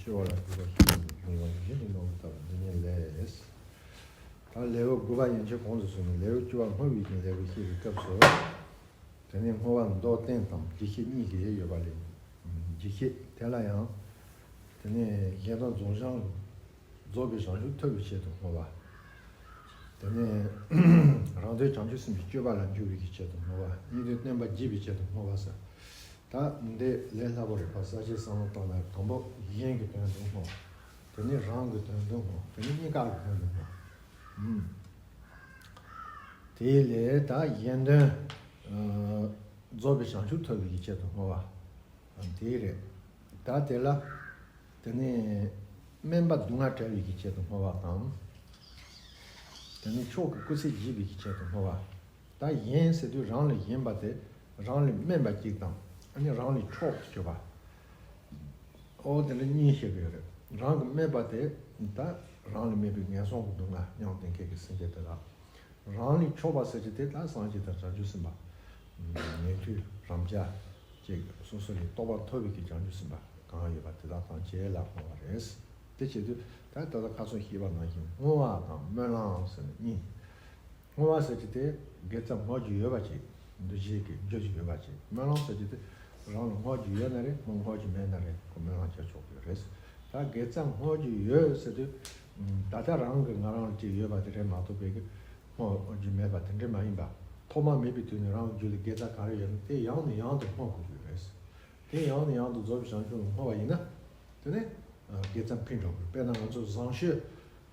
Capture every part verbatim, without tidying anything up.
ཆེ་བ་ལ་གུས་པ་ཞིག་ཡོང་བ་ཡིན་ཞེས་གནང་བ་ལྟར་འདི་ཉིད་ལས། ད་ལེའུ་དགུ་པ་ཡན་ཆད་གོང་དུ་སོང་ནས་ལེའུ་བཅུ་པ་བསྔོ་བའི་གི་ལེའུ་བཤད་པའི་སྐབས་སུ། དེ་ནས་བསྔོ་བ་མདོར་བསྟན་དང་རྒྱས་བཤད་གཉིས་ཀྱི་ཡོད་པ་ལས། རྒྱས་བཤད་དེ་ལ་ཡང་། དེ་ནས་གཞན་དོན་རྫོགས་བྱང་། རྫོགས་པའི་བྱང་ཆུབ་ཐོབ་པའི་ཆེད་དུ་བསྔོ་བ། དེ་ནས་རང་དོན་བྱང་ཆུབ་སེམས་ཀྱི་སྤྱོད་པ་ལ་འཇུག་པའི་གི་ཆེད་དུ་བསྔོ་བ། གཉིས་དོན་བསྟན་པ་རྒྱས་པའི་ཆེད་དུ་བསྔོ་བ་ཟེར། ད་འདི་ལས་སླ་པོ་རེད་པ། ས་བཅད་བསམ་བློ་བཏང་ན་དང་པོ་གཞན་གྱི་དོན་དུ་བསྔོ། དེ་ནས་རང་གི་དོན་དུ་བསྔོ། དེ་ནས་གཉིས་ཀ་གི་དོན་དུ་བསྔོ། ཨུམ། དེ་ལས་ད་གཞན་དོན། ཨ། རྫོགས་པའི་བྱང་ཆུབ་ཐོབ་པའི་གི་ཆེད་དུ་བསྔོ་བ། ཨ། དེ་རེད། ད་དེ་ལ། དེ་ནས་དམན་པ་སྡུག་བསྔལ་བྲལ་བའི་གི་ཆེད་དུ་བསྔོ་བ་དང་། དེ་ནས་མཆོག་གི་སྐུ་ཚེ་བརྗིད་པའི་གི་ཆེད་དུ་བསྔོ་བ། ད་གཞན་ཟེར་དུས་རང་ལས་གཞན་པ་དེ་རང་ལས་དམན་པ་གཅིག་དང་ཨ་ནི་རང་ལས་མཆོག་ཏུ་གྱུར་པ། ཨོ་དེ་འདྲ་གཉིས་བཤད་ཀྱི་ཡོད་རེད། རང་གི་དམན་པ་དེ་ད་རང་ལས་དམན་པའི་ངན་སོང་གི་སྡུག་བསྔལ་མྱང་སྟེ་མཁན་གྱི་སེམས་ཅན་དེ་དག། རང་ལས་མཆོག་པ་ཟེར་གྱི་དེ་ད་སངས་རྒྱས་དང་བྱང་ཆུབ་སེམས་དཔའ། ཉན་ཐོས་རབ་འབྱམས་བཅས་སོ་སོ་ལས་རྟོགས་པ་ཐོབ་པའི་གི་བྱང་ཆུབ་སེམས་དཔའ་གང་ཡོད་པ་དེ་དག་དང་བཅས་ལ་བསྔོ་བ་རེད། དེ་བྱེད་དུས་ད་ལྟ་ཁ་སང་བཤད་པ་ནང་བཞིན་བསྔོ་བ་དང་སྨོན་ལམ་ཟེར་ནས་གཉིས། བསྔོ་བ་ཟེར་གྱི་དེ་དགེ་རྩ་བསྔོ་རྒྱུ་ཡོད་པ་ཅིག་འདུ་བྱེད་ཀྱི་རྒྱུ་ཅིག་ཡོད་པ་ཅིག་སྨོན་ལམ་ཟེར་གྱི་དེ་རང་ལ་བསྔོ་རྒྱུ་ཡོད་ན་རེད། མ་བསྔོ་རྒྱུ་མེད་ན་རེད། ཁོ་སྨོན་ལམ་བྱ་ཆོག་གི་རེད། ད་དགེ་རྩ་བསྔོ་རྒྱུ་ཡོད་ཟེར་དུས། ད་ལྟ་རང་གི་ང་རང་ལ་ཅིག་ཡོད་པ་དེ་རེད་མ་གཏོགས་པའི་གི་བསྔོ་རྒྱུ་མེད་པ་དེ་འདྲ་མ་ཡིན་པ། ཐོག་མ་མེད་པའི་དུས་ནས་རང་གི་རྒྱུད་ལ་དགེ་རྩ་ག་རེ་ཡོད་ན་དེ་ཡང་ནས་ཡང་དུ་བསྔོ་དགོས་ཀྱི་རེད། དེ་ཡང་ནས་ཡང་དུ་རྫོགས་པའི་བྱང་ཆུབ་ལ་བསྔོ་བ་ཡིན་ན། དེ་ནས་དགེ་རྩ་འཕེལ་འགྲོ་གི་རེད། དཔེར་ན་ང་ཚོ་བཟང་སྤྱོད།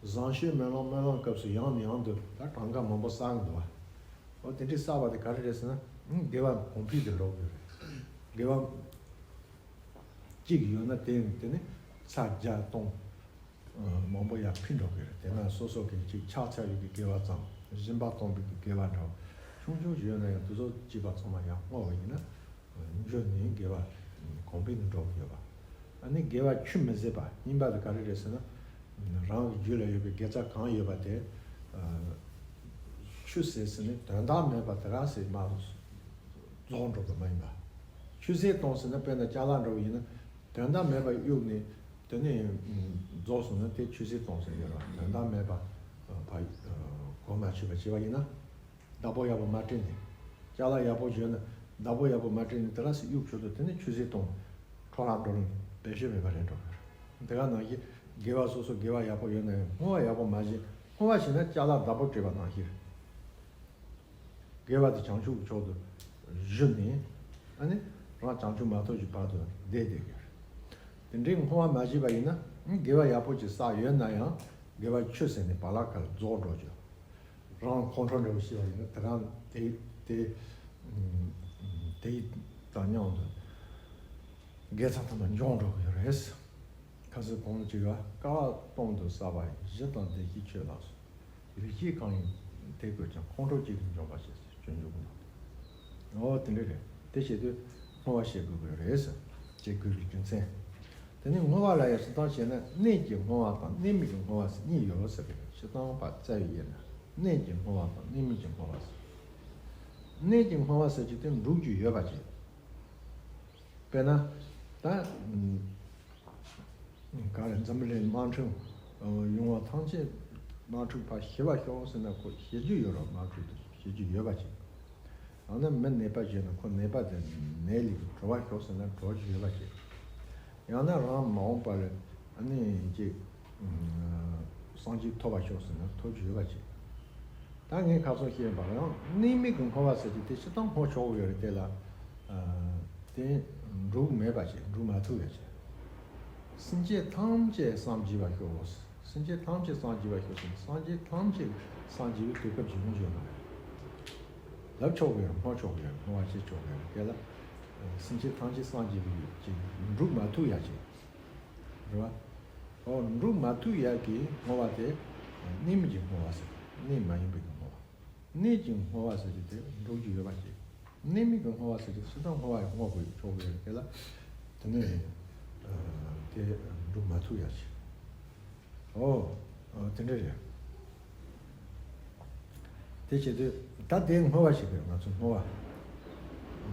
བཟང་སྤྱོད་སྨོན་ལམ་སྨོན་ལམ་སྐབས་སུ་ཡང་ནས་ཡང་དུ་ད་གྲངས་ཀ་མང་པོ་བསགས་འདུག་བ། འོ་དེ་འདྲའི་བསགས་པ་དེ་ག་རེ་རེད་ཟེར་ན། དགེ་བ་གོང་འཕེལ་དུ་འགྲོ་གི་རེད། དགེ་བ་གཅིག་ཡོད་ན་དེ་དེ་ནི་ཚ་བརྒྱ་སྟོང་མང་པོ་ཡར་འཕེལ་འགྲོ་གི་རེད། དེ་ན་སོ་སོ་གི་ཅིག་ཕྱག་འཚལ་བའི་གི་དགེ་བ་ཙམ། སྦྱིན་པ་གཏོང་བའི་གི་དགེ་བ་འདྲ་བ་ཆུང་ཆུང་ཞིག་ཡོད་ན་ཡང་དེ་ཚོ་བྱས་པ་ཚང་མ་ཡར་བསྔོ་བ་ཡིན་ན། འབྱོར་ནས་དགེ་བ་གོང་འཕེལ་དུ་འགྲོ་གི་ཡོད་པ། ཨ་ནི་དགེ་བ་ཆུད་མི་ཟད་པ་ཡིན་པ་དེ་ག་རེ་རེད་ཟེར་ན། རང་གི་རྒྱུད་ལ་ཡོད་པའི་དགེ་རྩ་གང་ཡོད་པ་དེ། ཆུད་ཟོས་ཟེར་ནས་དོན་དག་མེད་པ་དེ་ག་ཟེར་མ་རྫོགས་འགྲོ་གི་མ་ཡིན་པ། ཆུད་ཟོས་གཏོང་ཟེར་ན་དཔེར་ན་ཅ་ལག་འདྲ་བོ་ཡིན་ན་དོན་དག་མེད་པ་གཡུགས་ནས་དེ་ནས་རྫོགས་སོང་ན་དེ་ཆུད་ཟོས་གཏོང་ཟེར་གྱི་རེད། དོན་དག་མེད་པ་ཕར་གོ་མ་ཆོད་པ་བྱས་པ་ཡིན་ན། བདག་པོ་ཡག་པོ་མ་སྤྲད་ནས། ཅ་ལག་ཡག་པོ་ཞིག་ཡོད་ན་བདག་པོ་ཡག་པོ་མ་སྤྲད་ནས་དེ་ག་སེ་གཡུག་བྱོས་དུས་དེ་ནི་ཆུད་ཟོས་གཏོང་། འཕྲོ་བརླག་འགྲོ་རུང་བེད་སྤྱོད་མེད་པ་རེད་འགྲོ། དེ་ག་ནང་བཞིན་དགེ་བ་སོ་སོ་དགེ་བ་ཡག་པོ་ཡོད་ན་ཡང་བསྔོ་བ་ཡག་པོ་མ་བྱས། བསྔོ་བ་བྱས་ན་ཅ་ལག་བདག་པོ་སྤྲད་པ་ནང་བཞིན་རེད། དགེ་བ་དེ་བྱང་ཆུབ་ཀྱི་ཕྱོགས་སུ་གཞུས་ནས། ཨ་ནི་རང་བྱང་ཆུབ་མ་ཐོབ་ཀྱི་བར་དུ་བསྡད་བསྡད་དགོས་རེད། དེ་འདྲའི་བསྔོ་བ་མ་བྱས་པ་ཡིན་ན་དགེ་བ་ཡག་པོ་ཅིག་བསགས་ཡོད་ན་ཡང་དགེ་བ་ཆུད་ཟོས་ནས་བར་ལ་ཁར་རྫོགས་འགྲོ་རྒྱུ། རང་ཁོང་ཁྲོ་འདྲ་བོ་ཤི་བ་ཡིན་ན་དེ་རང་དེ་དེ་དེ་དང་མཉམ་དུ་དགེ་རྩ་ཐམས་ཅད་འཇོམས་འགྲོ་གི་ཡོད་རེད། ཁ་སང་གོང་ལ་ཅིག་ཡོད། དཀའ་བ་སྟོང་དུ་བསགས་པ་ཡི། གཞི་དང་བདེ་གཤེགས་ཆོས་ལ་སོགས། ལེགས་སྤྱད་གང་ཡིན་དེ་བཀོད་ཀྱང་། ཁོང་ཁྲོ་གཅིག་གིས་འཇོམས་པར་བྱེད་ཟེར། སྤྱོད་འཇུག་གི་ནང་དུ། འོ་དེ་འདྲ་རེད། དེ་བྱེད་དུས་བསྔོ་བ་བྱེད་དགོས་ཀྱི་རེད་ཟེར། ཅེས་བསྔོ་བའི་རྒྱུ་མཚན། དེ་ནས་བསྔོ་བ་ལ་ཡང་སྤྱིར་བཏང་བྱས་ན་གནས་ཀྱི་བསྔོ་བ་དང་གནས་མིན་གྱི་བསྔོ་བ་ཟེར་གཉིས་ཡོད་ཟེར་གི་རེད། སྤྱིར་བཏང་བ་རྩ་བའི་དབྱེ་ན་གནས་ཀྱི་བསྔོ་བ་དང་གནས་མིན་གྱི་བསྔོ་བ་ཟེར། གནས་ཀྱི་བསྔོ་བ་ཟེར་གྱི་དེ་འགྲུབ་རྒྱུ་ཡོད་པ་ཅིག་དཔེར་ན། ད། ག་རེ་འཛམ་བུ་གླིང་དམག་འཁྲུག་ཡོང་བ་ཐམས་ཅད་དམག་འཁྲུག་ཕར་ཞི་བར་ཤོག་ཟེར་ན་ཁོ་ཞི་རྒྱུ་ཡོད་རེད། དམག་འཁྲུག་དེ་ཞི་རྒྱུ་ཡོད་པ་ཅིག་ཡང་ན་མི་ནད་པ་ཡོད་ན་ཁོ་ནད་པ་དེ་ནད་ལས་གྲོལ་བར་ཤོག་ཟེར་ན་གྲོལ་རྒྱུ་ཡོད་པ་ཅིག་ཡང་ན་རང་མ་འོངས་པར་ཨ་ནི་ཅིག་སངས་རྒྱས་ཐོབ་པར་ཤོག་ཟེར་ན་ཐོབ་རྒྱུ་ཡོད་པ་ཅིག་ད་ངས་ཁ་སང་བཤད་པ་ཡང་གནས་མིན་གྱི་བསྔོ་བ་ཟེར་གྱི་དེ་སྤྱིར་བཏང་བསྔོ་ཆོག་གི་ཡོད་རེད། དེ་ལ་དེ་འགྲུབ་མེད་པ་ཅིག་འགྲུབ་མ་ཐུབ་ཡ་ཅིག་སེམས་ཅན་ཐམས་ཅད་སངས་རྒྱས་པར་ཤོག་སེམས་ཅན་ཐམས་ཅད་སངས་རྒྱས་པར་ཤོག་ཟེར་ན་སངས་རྒྱས་ཐམས་ཅད་སངས་རྒྱས་པའི་དུས་སྐབས་ཅིག་ཡོང་རྒྱུ་ཡོད་མ་རེད། ལབ་ཆོག་གི་ཡོད་རེད། བསྔོ་ཆོག་གི་ཡོད་རེད། བསྔོ་བ་བྱེད་ཆོག་གི་ཡོད་རེད། དེ་ལ་སེམས་ཅན་ཐམས་ཅད་སངས་རྒྱས་པའི་ཅིག་འགྲུབ་མ་ཐུབ་ཡ་ཅིག་རེད་བ། ཨོ་འགྲུབ་མ་ཐུབ་ཡག་གི་བསྔོ་བ་དེ་གནས་མིན་གྱི་བསྔོ་བ་ཟེར། གནས་མ་ཡིན་པའི་གི་བསྔོ་བ། གནས་ཀྱི་བསྔོ་བ་ཟེར་གྱི་དེ་འགྲུབ་རྒྱུ་ཡོད་པ་ཅིག་གནས་མིན་གྱི་བསྔོ་བ་ཟེར་གྱི་སྤྱིར་བཏང་བསྔོ་བ་ཡང་བསྔོ་དགོས་ཆོག་གི་ཡོད་རེད། དེ་ལ་དེ་ནས་དེ་འགྲུབ་མ་ཐུབ་ཡག་ཅིག་ཨོ། ཨོ་དེ་འདྲ་རེད། དེ་བྱེད་དུས་ད་དེ་བསྔོ་བ་བྱེད་དགོས། ང་ཚོ་བསྔོ་བ།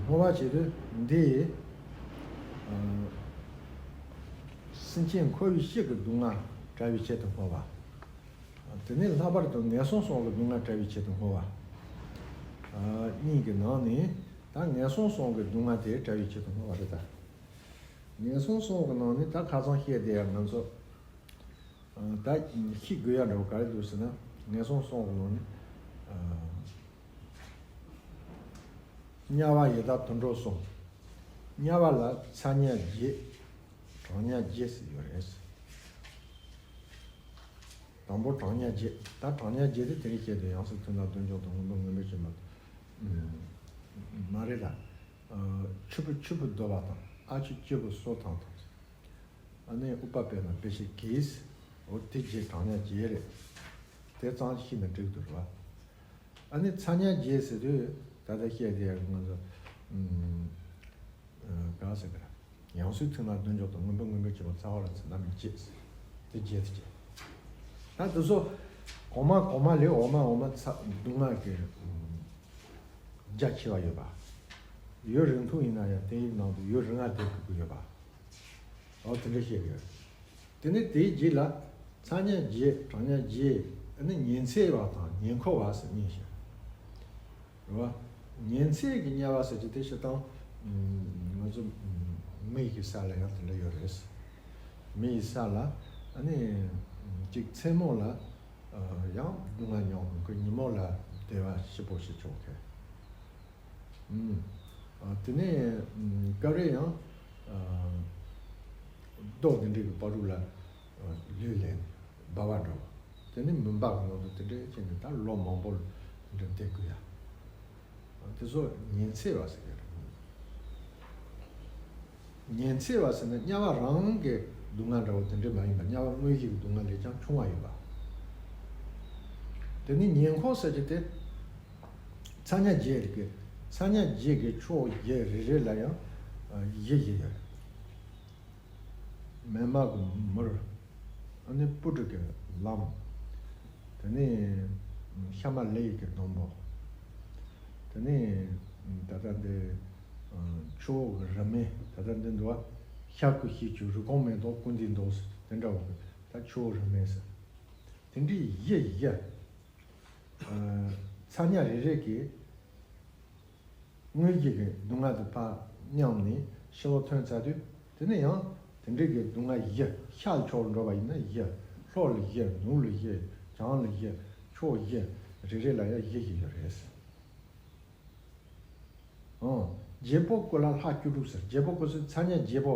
བསྔོ་བ་བྱེད་དུས་འདི། ཨ། སེམས་ཅན་འཁོར་བའི་གཤིས་ཀྱི་སྡུག་བསྔལ་བྲལ་བའི་ཆེད་དུ་བསྔོ་བ། དེ་ནས་ལྷག་པར་དུ་ངན་སོང་གསུམ་གྱི་སྡུག་བསྔལ་བྲལ་བའི་ཆེད་དུ་བསྔོ་བ། གཉིས་ཀྱི་ནང་ནས་ད་ངན་སོང་གསུམ་གྱི་སྡུག་བསྔལ་དེ་བྲལ་བའི་ཆེད་དུ་བསྔོ་བ་རེད་ད། ངན་སོང་གསུམ་གྱི་ནང་ནས་ད་ཁ་སང་བཤད་དེ་ཡང་ང་ཚོ་ད་ཤེས་དགོས་ཡ་འདྲ་བོ་ག་རེ་འདུག་ཟེར་ན། ངན་སོང་གསུམ་གྱི་ནང་ནས་དམྱལ་བ་ཡི་དྭགས་དུད་འགྲོ་གསུམ། དམྱལ་བ་ལ་ཚ་དམྱལ་བརྒྱད། གྲང་དམྱལ་བརྒྱད་ཟེར་ཡོད་རེད། དང་པོ་གྲང་དམྱལ་བརྒྱད། ད་གྲང་དམྱལ་བརྒྱད་དེ་དེ་རིང་བཤད་དུས་ཡང་སྲིད་མཐུན་ལ་ལྡན་འཇོག་དང་སྔོན་པོ་མངོན་པར་བྱེད་པ་མ་རེད་ལ། ཆུ་བུ་ཆུ་བུ་བརྡོལ་བ་དང་ཨ་ཆུ་སྐྱེས་བུ་སོ་དང་དང་། ཨ་ནི་ཨུཏྤལ་པའི་ནང་བེ་ཤི་གིས། འོ་དེ་བརྒྱད་གྲང་དམྱལ་བརྒྱད་རེད། དེ་ཙམ་ཤེས་ན་འགྲིག་འདུག་རེད་བ། ཨ་ནི་ཚ་དམྱལ་བརྒྱད་ཟེར་དུས་ད་ལྟ་བཤད་དེ་ང་ཚོ་ག་ཟེར་ག་ཡང་སྲིད་མཐུན་ལ་ལྡན་འཇོག་དང་སྔོན་པོ་མངོན་པར་བྱེད་པ་ཚ་བ་ལ་ཚ་རྣམ་སྨིན་བརྒྱད་ཟེར། དེ་བརྒྱད་དེ་བརྒྱད། ད་དེ་ཚོ་གོང་མ་གོང་མ་ལས་འོག་མ་འོག་མ་ཚ་སྡུག་བསྔལ་གྱི་རྒྱ་ཆེ་བ་ཡོད་པ། ཡུན་རིང་ཐུང་ཡིན་ན་ཡང་དེའི་ནང་དུ་ཡུན་རིང་ང་བསྡད་དགོས་ཀྱི་ཡོད་པ། འོ་དེ་འདྲ་བཤད་ཀྱི་ཡོད། དེ་ནས་དེའི་རྗེས་ལ་ཚ་དམྱལ་བརྒྱད་གྲང་དམྱལ་བརྒྱད། ཨ་ནི་ཉི་ཚེ་བ་དང་ཉེ་འཁོར་བ་ཟེར་གཉིས་བཤད། རེད་བ། ཉི་ཚེ་གི་དམྱལ་བ་ཟེར་གྱི་དེ་སྤྱིར་བཏང་ང་ཚོ་མི་ཡི་གི་ས་ལ་ཡང་དེ་འདྲ་ཡོད་རེད། མི་ཡི་ས་ལ་ཨ་ནི་གཅིག་མཚན་མོ་ལ་ཡང་སྡུག་བསྔལ་མྱོང་གི། ཉིན་མོ་ལ་བདེ་བ་ཞེ་པོ་ཞིག་བྱུང་མཁན། ཨུམ། ཨ། དེ་ནས་ཨུམ་སྐབས་རེ་ཡང་ཨ་རྡོ་དེ་འདྲ་གི་བར་དུ་ལ་ཨ་ལུས་ལེན་འབབ་པ་འགྲོ། དེ་ནས་མུན་པ་གི་ནང་དུ་དེ་འདྲ་བྱས་ནས་ད་ལོ་མང་པོ་འདྲ་བསྡད་དགོས་ཡ། དེ་ཚོ་ཉི་ཚེ་བ་ཟེར་གྱི་རེད། ཉི་ཚེ་བ་ཟེར་ན་དམྱལ་བ་རང་གི་སྡུག་བསྔལ་འདྲ་བོ་དེ་འདྲ་མ་ཡིན་པ། དམྱལ་བ་དངོས་གཞི་གི་སྡུག་བསྔལ་ལས་ཀྱང་ཆུང་བ་ཡོད་པ། དེ་ནི་ཉེ་འཁོར་ཟེར་གྱི་དེ། ཚ་དམྱལ་བརྒྱད་རེད་གི། ཚ་དམྱལ་བརྒྱད་ཀྱི་ཕྱོགས་བཞི་རེ་རེ་ལ་ཡང་བཞི་བཞི་ཡོད། མེ་མ་གི་མུར། ཨ་ནི་སྤུ་གྲི་གི་ལམ། དེ་ནས་ཤ་མ་ལི་ཡི་གི་སྡོང་པོ། དེ་ནས་ད་ལྟ་འདི་ཆུ་བོ་གི་རི་མེ། ད་ལྟ་འདི་འདུག་བ། ཤ་ཀུ་ཤི་ཆུ། རི་གོང་མེ་ཏོག་ཀུན་འདུས་མདོག་ཟེར་དེ་འདྲ་བ་གི། ད་ཆུ་བོ་རི་མེ་ཟེར། དེ་འདྲའི་བཞི་བཞི། ཚ་དམྱལ་རེ་རེ་གི་དངོས་གཞི་གི་སྡུག་བསྔལ་དེ་ཕར་མཉམ་ནས་ཕྱི་ལོགས་ཐོན་ཚར་དུས། དེ་ནས་ཡང་དེ་འདྲའི་གི་སྡུག་བསྔལ་བཞི། ཤར་ཕྱོགས་ལ་འགྲོ་བ་ཡིན་ན་བཞི། ལྷོ་ལ་བཞི། ནུབ་ལ་བཞི། བྱང་ལ་བཞི། ཕྱོགས་བཞི། རེ་རེ་ལ་ཡང་བཞི་བཞི་ཡོད་རེད། ཨང་། བརྒྱད་པོ་ཀུན་ལ་ལྷག་བཅུ་དྲུག་ཟེར། བརྒྱད་པོ་ཀུན་ཟེར་ཚ་དམྱལ་བརྒྱད་པོ།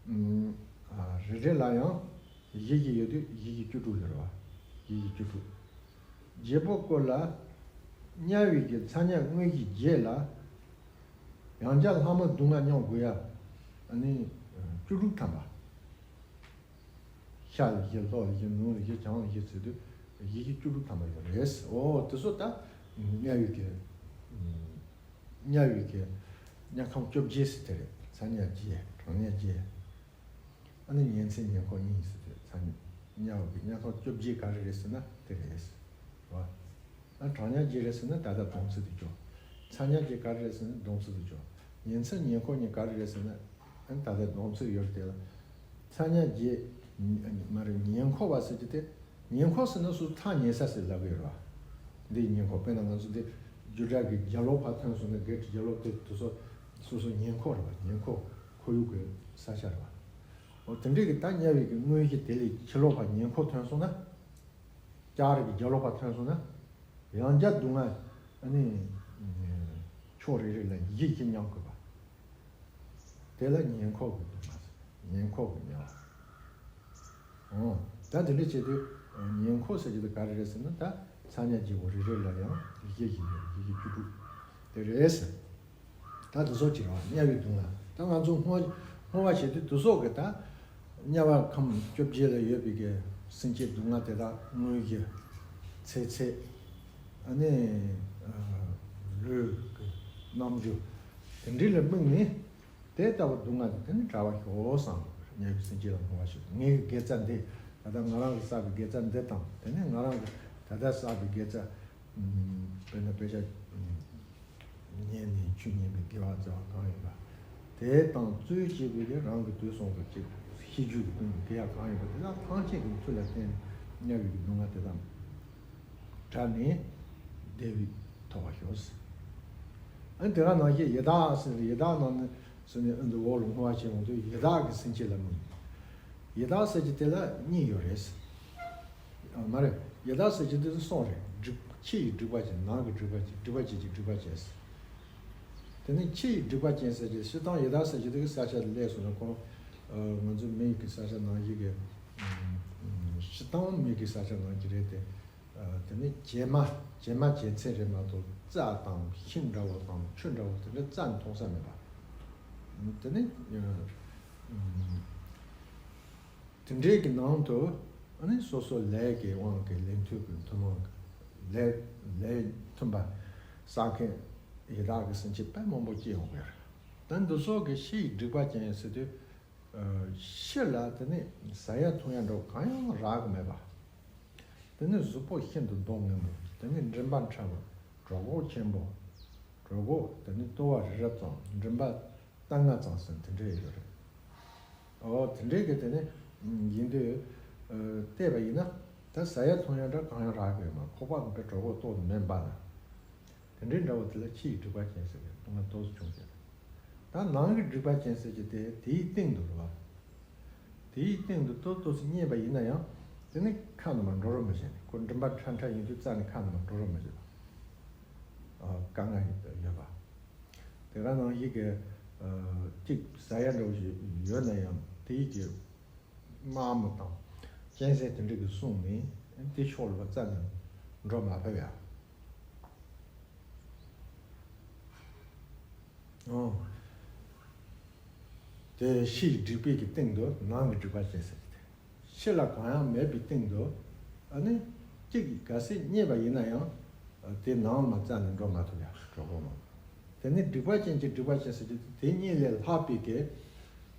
ཨུམ། ཨ། རེ་རེ་ལ་ཡང་བཞི་བཞི་ཡོད་དུས་བཞི་བཞི་བཅུ་དྲུག་ཡོད་རེད་བ། བཞི་བཞི་བཅུ་དྲུག་བརྒྱད་པོ་ཀུན་ལ་དམྱལ་བའི་གི་ཚ་དམྱལ་དངོས་གཞི་བརྒྱད་ལ་ཡང་བསྐྱར་ལྷག་མ་སྡུག་བསྔལ་མྱོང་དགོས་ཡ། ཨ་ནི་བཅུ་དྲུག་ཐམ་པ། ཤར་ལ་བཞི། ལྷོ་ལ་བཞི། ནུབ་ལ་བཞི། བྱང་ལ་བཞི་ཟེར་དུས་བཞི་བཞི་བཅུ་དྲུག་ཐམ་པ་ཡོད་རེད། འོ་དེ་ཚོ་ད་དམྱལ་བའི་གི་དམྱལ་བའི་གི་དམྱལ་ཁམས་བཅོ་བརྒྱད་ཟེར་དེ་རེད། ཚ་དམྱལ་བརྒྱད། གྲང་དམྱལ་བརྒྱད། ཨ་ནི་ཉི་ཚེ་ཉེ་འཁོར་གཉིས་ཟེར་དེ། ཚ་དམྱལ་བའི་གི་དམྱལ་ཁམས་བཅོ་བརྒྱད་ག་རེ་རེད་ཟེར་ན་དེ་རེད། རེད་བ། ཨ། གྲང་དམྱལ་བརྒྱད་རེད་ཟེར་ན་ད་ལྟ་སྡོམ་ཚིག་དེ་ཅོ། ཚ་དམྱལ་བརྒྱད་ག་རེ་རེད་ཟེར་ན་སྡོམ་ཚིག་དེ་ཅོ། ཉི་ཚེ་ཉེ་འཁོར་གཉིས་ག་རེ་རེད་ཟེར་ན། ཨ་ནི་ད་ལྟ་སྡོམ་ཚིག་ཡོད་རེད་དེ་ལ། ཚ་དམྱལ་བརྒྱད། མ་རེད། ཉེ་འཁོར་བ་ཟེར་གྱི་དེ། ཉེ་འཁོར་ཟེར་ན་སུ་ཐག་ཉེ་ས་ཟེར་ལབ་ཀྱི་ཡོད་རེད་བ། འདི་ཉེ་འཁོར། དཔེར་ན་ང་ཚོ་འདི་རྒྱུ་འབྲས་ཀྱི་རྒྱབ་ལོགས་ཕར་ཐོན་སོང་ན། བགེགས་ཀྱི་རྒྱབ་ལོགས་དེ་དེ་ཚོ་སོ་སོ་ཉེ་འཁོར་རེད་བ། ཉེ་འཁོར་ཁོར་ཡུག་གི་ས་ཆ་རེད་བ། འོ་དེ་འདྲའི་གི་ད་དམྱལ་བའི་གི་དངོས་གཞི་དེ་ལས་ཕྱི་ལོགས་ཕར་ཉེ་འཁོར་ཐོན་སོང་ན། ལྕགས་རི་གི་རྒྱབ་ལོགས་ཕར་ཐོན་སོང་ན། ཡང་བསྐྱར་སྡུག་བསྔལ། ཨ་ནི་ཕྱོགས་རེ་རེ་ལ་བཞི་བཞི་མྱང་དགོས་པ། དེ་ལ་ཉེ་འཁོར་གྱི་སྡུག་བསྔལ་ཟེར། ཉེ་འཁོར་གྱི་དམྱལ་བ། འོ། ད་དེ་འདྲ་བྱེད་དུས་ཉེ་འཁོར་ཟེར་གྱི་དེ་ག་རེ་རེད་ཟེར་ན། ད་ཚ་དམྱལ་བརྒྱད་པོ་རེ་རེ་ལ་ཡང་བཞི་བཞི་ཡོད། བཞི་བཞི་བཅུ་དྲུག་དེ་རེད་ཟེར། ད་དེ་ཚོ་ཅིག་རེད་བ། དམྱལ་བའི་སྡུག་བསྔལ། ད་ང་ཚོ་བསྔོ་བསྔོ་བ་བྱེད་དུས་དེ་ཚོ་གི་ད་དམྱལ་བ་ཁམས་བཅོ་བརྒྱད་ལ་ཡོད་པའི་གི་སེམས་ཅན་སྡུག་བསྔལ་དེ་དག་དངོས་གཞི། ཚེ་ཚད། ཨ་ནི་ལུས་ཀྱི་རྣམ་འགྱུར། དེ་འདྲ་ལ་དམིགས་ནས། དེ་ལྟ་བུ་སྡུག་བསྔལ་དེ་ནི་བྲལ་བར་ཤོག་བསམ། དམྱལ་བའི་སེམས་ཅན་ལ་བསྔོ་བ་ཞིག། ངའི་དགེ་རྩ་འདི། ད་ལྟ་ང་རང་གིས་བསགས་པའི་དགེ་རྩ་འདི་དང་། དེ་ནས་ང་རང་གིས་ད་ལྟ་བསགས་པའི་དགེ་རྩ། དཔེར་ན་དཔེ་ཆ་ཉན་ནས་ཆོས་ཉན་པའི་དགེ་བ་བསགས་པ་གང་ཡིན་པ། དེ་དང་རྩོད་བྱས་པའི་གི་རང་གི་དུས་གསུམ་གྱི་ཅིག་ ཤེས་རྒྱུད་ཀྱི་དོན་དུ་དེ་ཡང་གང་ཡིན་པ་དེ་དག་ཐམས་ཅད་ཀྱི་མཐུ་ལ་བརྟེན་དམྱལ་བའི་སྡུག་བསྔལ་དེ་དང་བྲལ་ནས་བདེ་བའི་ཐོབ་པ་ཤོག། ཨ་དེ་ག་ནང་བཞིན་ཡི་དྭགས་ཟེར་ཡི་དྭགས་ནང་ནས་ཟེར་ནས་ཨ་འདི་འོག་ལ་བསྔོ་བ་བྱེད་ཡོང་དུས་ཡི་དྭགས་ཀྱི་སེམས་བསྐྱེད་ལ་མིན། ཡི་དྭགས་ཟེར་གྱི་དེ་ལ་གཉིས་ཡོད་རེད། ཨ་མ་རེད། ཡི་དྭགས་ཟེར་གྱི་དེ་ཚོ་གསུམ་རེད། སྒྲིབ་ཕྱི་ཡི་སྒྲིབ་པ་ཅན། ནང་གི་སྒྲིབ་པ་ཅན། སྒྲིབ་པ་ཅན་གྱི་སྒྲིབ་པ་ཅན་ཟེར། དེ་ནས་ཕྱི་ཡི་སྒྲིབ་པ་ཅན་ཟེར་གྱི་སྤྱིར་བཏང་ཡི་དྭགས་ཟེར་གྱི་དེ་གི་ས་ཆ་ལ་སླེབས་སོང་ན་ཁོང་ཨ་ང་ཚོའི་མི་ཡི་གི་ས་ཆ་ནང་བཞིན་གྱི་ཨ་སྤྱིར་བཏང་མི་གི་ས་ཆ་ནང་གི་རེད་དེ། ཨ་དེ་ནས་བྱེ་མ་བྱེ་མ་བྱེ་ཚན་རེད་མ་གཏོགས་རྩྭ་དང་ཤིང་འདྲ་བོ་དང་ཆུ་འདྲ་བོ་དེ་འདྲ་རྩ་ནས་མཐོང་ས་མེད་པ། དེ་ནས་ཨ་དེ་འདྲའི་གི་ནང་དུ་ཨ་ནི་སོ་སོ་ལས་ཀྱི་དབང་གིས་ལས་མཐུན་གྱི་མཐུན་མོང་གི་ལས་ལས་མཐུན་པ་བསགས་མཁན་ཡི་དྭགས་ཀྱི་སེམས་ཅན་དཔེ་མང་པོ་སྐྱེ་ཡོང་གི་རེད། ད་འདི་ཚོ་གི་ཕྱི་ཡི་སྒྲིབ་པ་ཅན་ཟེར་དུས་ཨ་ཕྱི་ལ་དེ་ནི་ཟ་ཡ་འཐུང་ཡ་འདྲ་བོ་གང་ཡང་རག་གི་མེད་པ། དེ་ནི་གཟུགས་པོ་ཤིན་ཏུ་མདོག་ངན་པོ། དེ་ནི་མགྲིན་པ་ཕྲ་བ། གྲོད་ཁོག་ཆེན་པོ། གྲོད་ཁོག་དེ་ནི་ལྟོ་བ་རི་རབ་ཙམ། མགྲིན་པ་སྟ་རྔ་ཙམ་ཟེར་དེ་འདྲ་ཡོད་རེད། ཨོ་དེ་འདྲའི་གི་དེ་ནི་ཡིན་དུས་ཨ་བལྟས་པ་ཡིན་ན་ད་ཟ་ཡ་འཐུང་ཡ་འདྲ་གང་ཡང་རག་གི་ཡོད་མ། ཁོག་པ་གི་གྲོད་ཁོག་ཏོག་ཙམ་མེད་པ་ན། དེ་འདྲའི་འདྲ་བོ་དེ་ལ་ཕྱི་ཡི་སྒྲིབ་པ་ཅན་ཟེར་བའི་སྡུག་བསྔལ་ཏོག་ཙམ་བྱུང་ཟེར། ད་ནང་གི་སྒྲིབ་པ་ཅན་ཟེར་གྱི་དེ་དེའི་སྟེང་དུ་རེད་བ། དེའི་སྟེང་དུ་ཏོག་ཏོག་ཙམ་རྙེད་པ་ཡིན་ན་ཡང་དེ་ནི་ཁ་ནང་མར་འགྲོ་རོགས་མི་བྱེད་ནས། ཁོ་མགྲིན་པ་ཁྲ་ཁྲ་ཡིན་དུས་རྩ་ནས་ཁ་ནང་མར་འགྲོ་རོགས་མི་བྱེད་པ། ཨ་དཀའ་ངལ་ཡོད་པ། དེ་ག་ནང་བཞིན་གྱི་ཨ་གཅིག་ཟ་ཡ་འདྲ་བོ་ཞིག་ཡོད་ན་ཡང་དེའི་གི་དམག་མི་དང་གཅན་གཟན་དེ་འདྲ་གིས་བསྲུངས་ནས་དེ་ཕྱོགས་ལ་རྩ་ནས་འགྲོ་མ་ཕོད་ཡ། ཨོ། དེ་ཕྱིའི་སྒྲིབ་པའི་གི་སྟེང་དུ་ནང་གི་སྒྲིབ་པ་ཅན་ཟེར་གྱི་དེ། ཕྱི་ལ་གང་ཡང་མེད་པའི་སྟེང་དུ་ཨ་ནི་གཅིག་ག་ཚད་རྙེད་པ་ཡིན་ན་ཡང་དེ་ནང་མ་རྩ་ནས་འགྲོ་མ་ཐུབ་ཡ། གྲོད་ཁོག་ནང་། དེ་ནི་སྒྲིབ་པ་ཅན་གྱི་སྒྲིབ་པ་ཅན་ཟེར་གྱི་དེ་གཉིས་ལས་ལྷག་པའི་གི།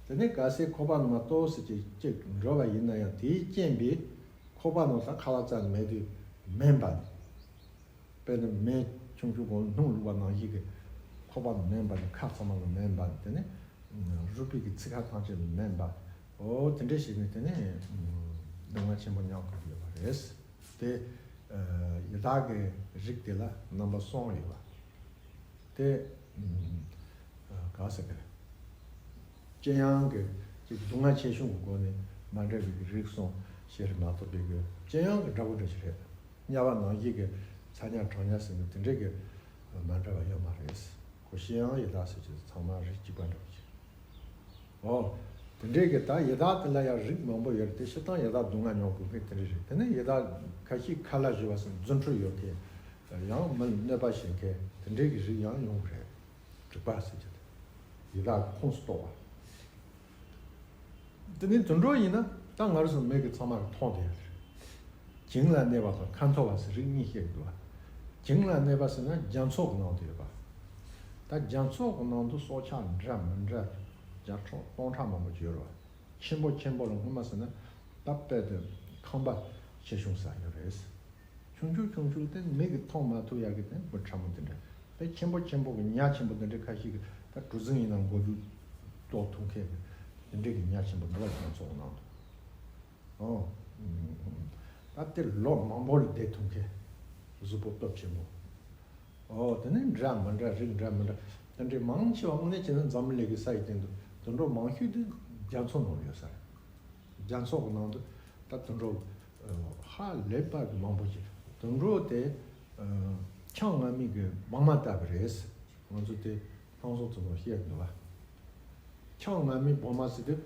དེ་ནི་ག་ཚད་ཁོག་པ་ནང་མ་ཏོག་ཙམ་ཅིག་ཅིག་འགྲོ་བ་ཡིན་ན་ཡང་དེའི་རྐྱེན་པས་ཁོག་པ་ནང་ལ་ཁ་ལག་རྩ་ནས་མེད་དུས་མེད་པ་ནི། དཔེར་ན་མེ་ཆུང་ཆུང་གང་སྣུམ་བླུགས་པ་ནང་བཞིན་གྱི་ཁོག་པ་ནང་མེད་པ་ནི། ཁ་ཚང་མ་ལ་མེད་པ་ནི། དེ་ནི་རུས་པའི་གི་ཚིགས་ཁ་ཐམས་ཅད་ལ་མེད་པ། འོ་དེ་འདྲ་ཞིག་ནི་དེ་ནི་སྡུག་བསྔལ་ཆེན་པོ་མྱོང་དགོས་ཀྱི་ཡོད་པ་རེད། དེ་ཡི་དྭགས་ཀྱི་རིགས་དེ་ལ་རྣམ་པ་གསུམ་ཡོད་པ། དེ་ག་ཟེར་གི་རེད། ཅི་ཡང་གི་ཅིག་སྡུག་བསྔལ་ཆེ་ཆུང་གི་སྒོ་ནས་མ་འདྲ་བའི་གི་རིགས་གསུམ་ཞེས་མ་གཏོགས་པའི་གི་ཅི་ཡང་གི་འདྲ་པོ་འདྲ་ཞིག་རེད། དམྱལ་བ་ནང་བཞིན་གྱི་ཚ་དམྱལ་གྲང་དམྱལ་ཟེར་ནས་དེ་འདྲའི་གི་མ་འདྲ་བ་ཡོད་མ་རེད། ཁོ་ཤི་ཡང་ཡི་དྭགས་ཟེར་གྱི་ཚང་མ་རིགས་གཅིག་པ་འདྲ་པོ་ཞིག། ཨོ། དེ་འདྲའི་གི་ད་ཡི་དྭགས་དེ་ལ་ཡང་རིགས་མང་པོ་ཡོད་རེད་དེ། སྤྱིར་བཏང་ཡི་དྭགས་སྡུག་བསྔལ་མྱོང་དགོས་མཁན་དེ་འདྲ་རེད། དེ་ནས་ཡི་དྭགས་ཁ་ཤས་ཁ་ལག་ཞུ་བ་སོགས་རྫུ་འཕྲུལ་ཡོད་མཁན། ཡང་མི་ལ་གནོད་པ་བྱེད་མཁན་དེ་འདྲའི་གི་རིགས་ཡང་ཡོང་གི་རེད། དྲེགས་པ་ཟེར་གྱི་དེ། ཡི་དྭགས་ཁོངས་སུ་གཏོགས་པ། དེ་ནས་དུད་འགྲོ་ཡིན་ན་ད་ང་རང་ཚོ་མིག་གིས་ཚང་མར་མཐོང་བསྡད་ཡོད་རེད། བྱིངས་ལ་གནས་པ་དང་ཁ་འཐོར་བ་ཟེར་རིགས་གཉིས་བཤད་ཀྱི་འདུག་བ། བྱིངས་ལ་གནས་པ་ཟེར་ན་རྒྱ་མཚོ་གི་ནང་དུ་ཡོད་པ། ད་རྒྱ་མཚོ་གི་ནང་དུ་སྲོག་ཆགས་འདྲ་མི་འདྲ་བརྒྱ་ཕྲག་སྟོང་ཕྲག་མང་པོ་ཅིག་ཡོད་རེད་བ། ཆེན་པོ་ཆེན་པོ་ལ་སྔོན་མ་ཟེར་ན་ད་དཔེ་དེ་ཁང་པ་ཆེ་ཆུང་ཟེར་ཡོད་རེད། ཆུང་ཆུང་ཆུང་ཆུང་དེ་མིག་གིས་མཐོང་མ་ཐུབ་ཡག་གི་དེ་མི་ཕྲ་མོ་དེ་འདྲ། དེ་ཆེན་པོ་ཆེན་པོ་གི་ཉ་ཆེན་པོ་དེ་འདྲ་ཁ་ཤས་ཀྱིས་ད་གྲུ་གཟིངས་ཡིན་ན་མགོ་མཇུག་ལྡོག་ཐུབ་མཁན་གྱི་དེ་འདྲ་གི་ཉ་ཆེན་པོ་འདུག་བ། རྒྱ་མཚོ་གི་ནང་དུ། ཨོ། ད་དེ་ལོ་མང་པོ་ལ་བསྡད་ཐུབ་མཁན། གཟུགས་པོ་སྟོབས་ཆེན་པོ། ཨོ་དེ་ནས་འདྲ་མི་འདྲ་རིགས་འདྲ་མི་འདྲ། དེ་འདྲའི་མང་ཆེ་བ་དངོས་གནས་བྱས་ན་འཛམ་གླིང་གི་ས་ཡི་སྟེང་དུ་དུད་འགྲོ་མང་ཤོས་དེ་རྒྱ་མཚོ་ནང་ལ་ཡོད་ས་རེད། རྒྱ་མཚོ་གི་ནང་དུ་ད་དུད་འགྲོ་ཧ་ལས་པ་གི་མང་པོ་ཞིག། དུད་འགྲོ་དེ་ཆང་རྔ་མའི་གི་སྦྲང་མ་ལྟ་བུ་རེད། ང་ཚོ་དེ་ཧང་སང་ཙམ་ལ་བཤད་འདུག་བ། ཆང་རྔ་མའི་སྦྲང་མ་ཟེར་དུས་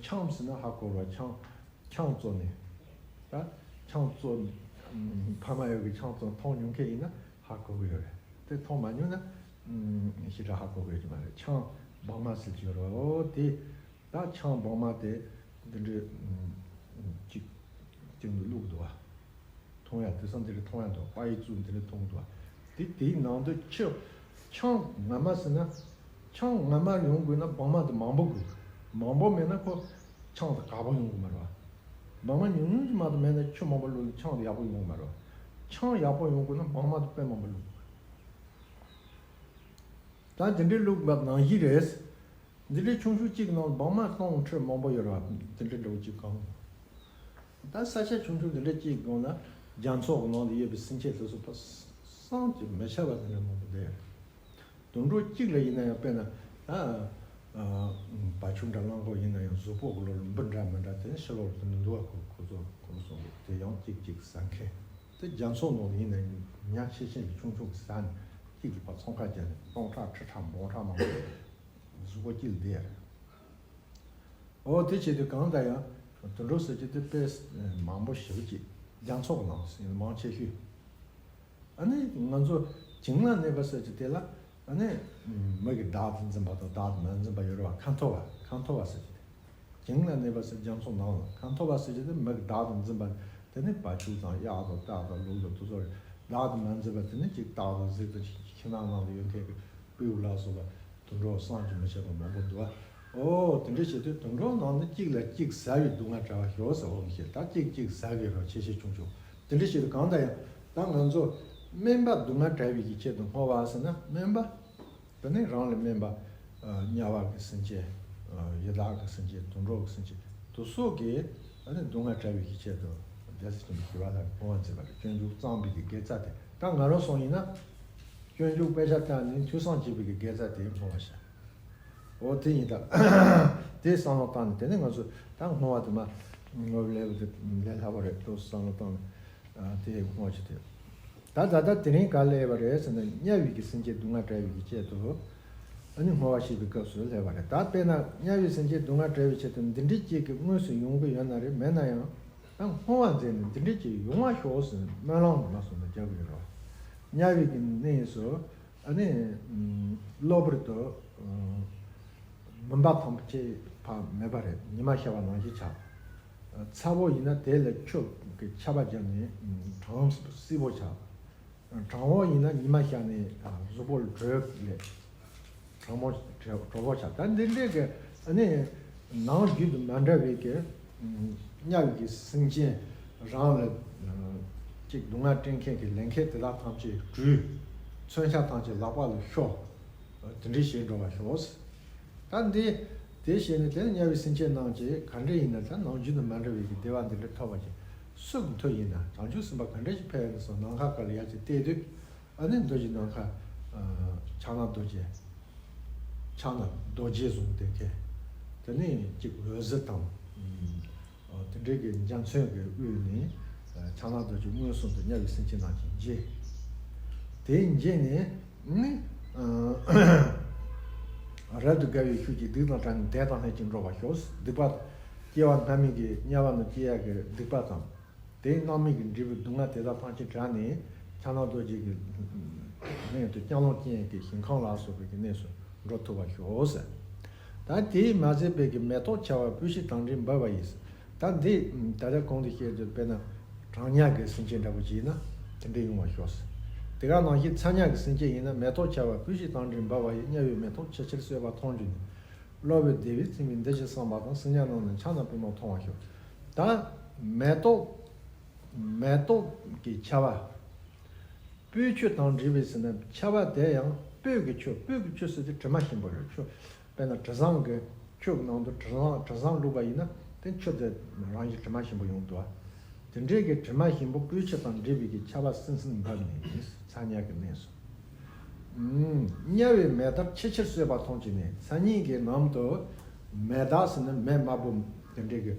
ཆང་ཟེར་ན་ཧ་གོ་བ། ཆང་ཆང་བཙོ་ནས། ད་ཆང་བཙོ། ཕ་མ་ཡོད་གི་ཆང་བཙོ་འཐུང་མྱོང་མཁན་ཡིན་ན་ཧ་གོ་གི་ཡོད་རེད། དེ་འཐུང་མ་མྱོང་ན་ཞེ་དྲག་ཧ་གོ་གི་ཡོད་ཀྱི་མ་རེད། ཆང་སྦྲང་མ་ཟེར་གྱི་ཡོད་རེད། འོ་དེ་ད་ཆང་སྦྲང་མ་དེ་འདི་འདྲའི་གཅིག་སྟེང་དུ་བླུགས་འདུག་བ། འཐུང་ཡ་དེང་སང་འདི་འདྲ་འཐུང་ཡ་འདུག། པ་ཡི་བཙུགས་འདི་འདྲ་འཐུང་འདུག། དེ་དེའི་ནང་དུ་ཆུ། ཆང་རྔ་མ་ཟེར་ན། ཆང་རྔ་མ་ཡོང་དགོས་ན་སྦྲང་མ་དེ་མང་པོ་དགོས། མང་པོ་མེད་ན་ཁོ་ཆང་དེ་དགའ་པོ་ཡོང་གི་མ་རེད་བ། སྦྲང་མ་ཉུང་ཉུང་ཅིག་མ་གཏོགས་མེད་ན་ཆུ་མང་པོ་བླུགས་ན་ཆང་དེ་ཡག་པོ་ཡོང་གི་མ་རེད་བ། ཆང་ཡག་པོ་ཡོང་དགོས་ན་སྦྲང་མ་དེ་དཔེ་མང་པོ་བླུགས་དགོས། ད་དེ་འདྲའི་བླུགས་པ་ནང་བཞིན་རེད། འདི་འདྲའི་ཆུང་ཆུང་གཅིག་ནང་སྦང་མ་སྟོང་ཁྲི་མང་པོ་ཡོད་རེད་བ། འདི་འདྲའི་འདྲ་བོ་གཅིག་གང་། ད་ས་ཆ་ཆུང་ཆུང་འདི་འདྲ་གཅིག་སྒང་ལ་རྒྱ་མཚོ་གི་ནང་དུ་ཡོད་པའི་སེམས་ཅན་དེ་ཚོ་ཕ་བསམ་གྱིས་མི་ཁྱབ་པ་དེ་འདྲ་མང་པོ་འདུག་དུད་འགྲོ་གཅིག་ལ་ཡིན་ན་ཡང་དཔེར་ན་ཨ་ཨ་བ་ཕྱུགས་འདྲ་གླང་གོག་ཡིན་ན་ཡང་གཟུགས་པོ་གི་ལོ་ལ་འབུ་འདྲ་མི་འདྲ་དེ་ཕྱི་ལོགས་དུ་འདུག་བ། ཁོ་ཁོ་ཚོ་ཁོ་ཚོ་དེ་ཡང་གཅིག་གཅིག་ཟ་མཁན་དེ་རྒྱ་མཚོ་ནང་ཡིན་ན་ཡང་ཉག་ཤེས་ཤེས་ཀྱི་ཆུང་ཆུང་གི་ཟ་ནས་གཅིག་གི་ཕ་ཚོང་ཁ་བརྒྱབ་ནས་སྟོང་ཕྲག་ཁྲི་ཕྲག་འབུམ་ཕྲག་མང་པོ་གཟུགས་པོ་གཅིག་ལ་བསྡད་ཡ་རེད། འོ་དེ་བྱེད་དུས་གང་ལྟར་ཡང་དུད་འགྲོ་ཟེར་གྱི་དེ་དཔེ་མང་པོ་ཞེ་པོ་ཅིག་རྒྱ་མཚོ་གི་ནང་ཟིན་མང་ཆེ་ཤོས། ཨ་ནི་ང་ཚོ་བྱིངས་ལ་གནས་པ་ཟེར་གྱི་དེ་ལ་ཨ་ནི་མི་གིས་བདག་ཏུ་འཛིན་པ་དང་བདག་ཏུ་མ་འཛིན་པ་ཡོད་རེད་བ། ཁ་འཐོར་བ་ཁ་འཐོར་བ་ཟེར་གྱི་དེ། བྱིངས་ལ་གནས་པ་ཟེར་རྒྱ་མཚོ་ནང་ལ་ཁ་འཐོར་བ་ཟེར་གྱི་དེ་མི་གིས་བདག་ཏུ་འཛིན་པ་དེ་ནི་བ་ཕྱུགས་དང་གཡག་དང་སྟག་དང་ལུག་དང་དེ་ཚོ་རེད། བདག་ཏུ་མ་འཛིན་པ་དེ་ནི་ཅིག་སྟག་དང་གཟིག་དང་ཁྱི་ནག་ནང་ལ་ཡོད་མཁན་གྱི་སྤྲེའུ་ལ་སོགས་པ། དུད་འགྲོ་བསམ་གྱིས་མི་ཁྱབ་པ་མང་པོ་འདུག་ཨ། འོ་དེ་འདྲ་བྱེད་དུས་དུད་འགྲོ་ནང་ནས་གཅིག་ལ་གཅིག་ཟ་བའི་སྡུག་བསྔལ་བྲལ་བ་ཤོག་ཟེར་འོ་མི་ཤེས། ད་གཅིག་གཅིག་ཟ་གི་རོ་ཆེ་ཆེ་ཆུང་ཆུང་དེ་འདྲ་བྱེད་དུས་གང་ལྟར་ཡང་ད་ང་ཚོ་དམན་པ་སྡུག་བསྔལ་བྲལ་བའི་གི་ཆེད་དུ་བསྔོ་བ་ཟེར་ན་དམན་པ་དེ་ནི་རང་ལས་དམན་པ་དམྱལ་བ་གི་སེམས་ཅན་ཡི་དྭགས་ཀྱི་སེམས་ཅན་དུད་འགྲོ་གི་སེམས་ཅན་དེ་སོགས་ཀྱི་ཨ་ནི་སྡུག་བསྔལ་བྲལ་བའི་གི་ཆེད་དུ་རྒྱལ་སྲས་ཆེན་པོ་ཞི་བ་ལྷ་གིས་བསྔོ་བ་མཛད་པ་རེད། སྤྱོད་འཇུག་གཙང་པའི་གི་དགེ་རྩ་དེ་ད་ང་རང་སོང་ཡིན་ན། སྤྱོད་འཇུག་དཔེ་ཆ་བལྟས་ནས་ཐོས་བསམ་བྱེད་པའི་གི་དགེ་རྩ་དེ་བསྔོ་བ་བྱ། འོ་དེ་ཡིན་ད། དེ་བསམ་བློ་བཏང་ནས་དེ་ནས་ང་ཚོ་ད་བསྔོ་བ་དུ་མ་བསྔོ་བ་ལས་ལས་སླ་བ་རེད་དུ་བསམ་བློ་བཏང་ནས་དེ་བསྔོ་བ་བྱེད་དེ། ད་ད་ལྟ་དེ་རིང་ག་ལ་སླེབས་པ་རེད་ཟེར་ན་དམྱལ་བའི་གི་སེམས་ཅན་སྡུག་བསྔལ་བྲལ་བའི་གི་ཆེད་དུ་ཨ་ནི་བསྔོ་བ་བྱེད་པའི་སྐབས་སུ་སླེབས་པ་རེད། ད་དཔེར་ན་དམྱལ་བའི་སེམས་ཅན་སྡུག་བསྔལ་བྲལ་བའི་ཆེད་དུ་འདི་འདྲའི་གཅིག་གི་དངོས་སུ་ཡོང་གི་ཡོད་ན་རེད། མེད་ན་ཡང་ད་བསྔོ་བ་མཛད་ནས་འདི་འདྲའི་གཅིག་ཡོང་བ་ཤོག་ཟེར་ནས་སྨོན་ལམ་མ་སོང་ན་རྒྱག་གི་ཡོད་རེད། དམྱལ་བའི་གི་གནས་སུ་ཨ་ནི་གློ་བུར་དུ་མུན་པ་ཐམས་ཅད་ཕར་མེད་པ་རེད། ཉི་མ་ཤར་བ་ནང་བཞིན་ཆགས། ཚ་བོ་ཡིན་ན་དེ་ལ་ཆུ་གི་ཆར་པ་བརྒྱབ་ནས་གྲང་བསིལ་པོ་ཆགས། གྲང་བོ་ཡིན་ན་ཉི་མ་ཤར་ནས་གཟུགས་པོ་ལ་དྲོད་ལས་གྲང་མོ་དྲོ་པོ་ཆགས། ད་འདི་འདྲའི་གི་ཨ་ནི་ནང་རྒྱུད་དུ་མ་འདྲ་བའི་གི་དམྱལ་བའི་གི་སེམས་ཅན་རང་ལ་ཅིག་སྡུག་བསྔལ་སྤྲད་མཁན་གི་ལས་མཁན་དེ་དག་ཐམས་ཅད་བྲོས། མཚོན་ཆ་ཐམས་ཅད་ལག་པ་ལ་ཤོར། དེ་འདྲའི་བྱེད་འགྲོ་བ་ཤོག་ད་འདི་དེ་བྱས་ནས་དེ་ནི་དམྱལ་བའི་སེམས་ཅན་རྣམས་ཀྱིས་ག་འདྲ་ཡིན་ན་ད་ནང་རྒྱུད་དུ་མ་འདྲ་བའི་གི་བདེ་བ་འདི་འདྲ་ཐོབ་པ་ཅིག་སུ་གི་མཐུ་ཡིན་ན་བྱང་ཆུབ་སེམས་དཔའ་ག་འདྲ་ཞིག་ཕེབས་ནས་སོང་ནམ་མཁའ་དཀར་ལ་ཡར་ཅིག་བལྟས་དུས་ཨ་ནི་རྡོ་རྗེ་ནམ་མཁའ་ཕྱག་ན་རྡོ་རྗེ་ཕྱག་ན་རྡོ་རྗེ་བཟུང་སྟེ་ཁེ་དེ་ནི་གཅིག་འོད་ཟེར་དང་། དེ་འདྲའི་གི་འཇའ་ཚོན་གྱི་དབུས་ནས་ཕྱག་ན་རྡོ་རྗེ་མངོན་སུམ་དུ་དམྱལ་བའི་སེམས་ཅན་རྣམས་ཀྱིས་མཇལ། དེ་མཇལ་ནས་ནི་རབ་ཏུ་དགའ་བའི་ཤུགས་ཀྱིས་སྡིག་དང་བྲལ་ནས་བདེ་དང་ལྷན་ཅིག་འགྲོ་བར་ཤོག་སྡིག་པ་སྐྱེ་བ་སྔ་མའི་གི་དམྱལ་བ་ནང་སྐྱེ་ཡག་གི་སྡིག་པ་དང་། དེའི་སྣང་མེད་ཀྱི་འབྲས་བུའི་སྡུག་བསྔལ་དེ་དག་ཐམས་ཅད་བྲལ་ནས་ཕྱག་ན་རྡོ་རྗེ་གི་གནས་དུ་སྤྱང་ལོང་ཅན་གྱི་ཞིང་ཁམས་ལ་སོགས་པའི་གི་གནས་སུ་འགྲོ་ཐུབ་པར་ཤོག་ཟེར། ད་དེས་མ་ཟད་པའི་གི་མེ་ཏོག་ཆར་པ་སྤོས་ཤིང་དང་འདྲའི་འབབ་པ་ཡིས། ད་འདི་ད་ལྟ་གོང་དུ་བཤད་རྒྱུ་དཔེར་ན་གྲང་དམྱལ་གྱི་སེམས་ཅན་འདྲ་པོ་ཅིག་ཡིན་ན་དེ་འདྲ་ཡོང་བར་ཤོག་ཟེར། དེ་ག་ནང་བཞིན་ཚ་དམྱལ་གྱི་སེམས་ཅན་ཡིན་ན་མེ་ཏོག་ཆར་པ་སྤོས་ཤིང་དང་འདྲའི་འབབ་པ་ཡིས། དམྱལ་བའི་མེ་ཏོག་ཆིལ་ཆིལ་གསོས་པ་མཐོང་བྱུང་ནས། སློབ་དཔོན་བདེ་བས་མཚན་པའི་འདི་ཞེས་གསུངས་པ་དང་། སིལ་སྙན་རྣམས་ནི་ཕྱག་ན་པུས་མོར་མཐོང་བར་ཤོག་ད་མེ་ཏོག་མེ་ཏོག་གི་ཆར་པ། སྤོས་ཆུ་དང་འདྲ་བས་ཟེར་ན་ཆར་པ་དེ་ཡང་སྤོས་ཀྱི་ཆུ། སྤོས་ཀྱི་ཆུ་ཟེར་དུས་དྲི་མ་ཞིམ་པོ་རེད། ཆུ་དཔེར་ན་དྲི་བཟང་གི་ཆུ་གི་ནང་དུ་དྲི་བཟང་དྲི་བཟང་བླུགས་པ་ཡིན་ན་དེ་ཆུ་དེ་རང་བཞིན་དྲི་མ་ཞིམ་པོ་ཡོང་འདུག་བ། དེ་འདྲའི་གི་དྲི་མ་ཞིམ་པོ་སྤོས་ཆུ་དང་འདྲ་བའི་གི་ཆར་པ་སིམ་སིམ་འབབ་ནས་ཚ་དམྱལ་གྱི་གནས་སུ། དམྱལ་བའི་མེ་སྟག་ཆིལ་ཆིལ་གསོས་པ་མཐོང་བྱུང་ནས། ཚ་དམྱལ་གྱི་ནང་དུ་མེ་སྟག་ཟེར་ན་མེ་དམར་པོ་དེ་འདྲའི་གི་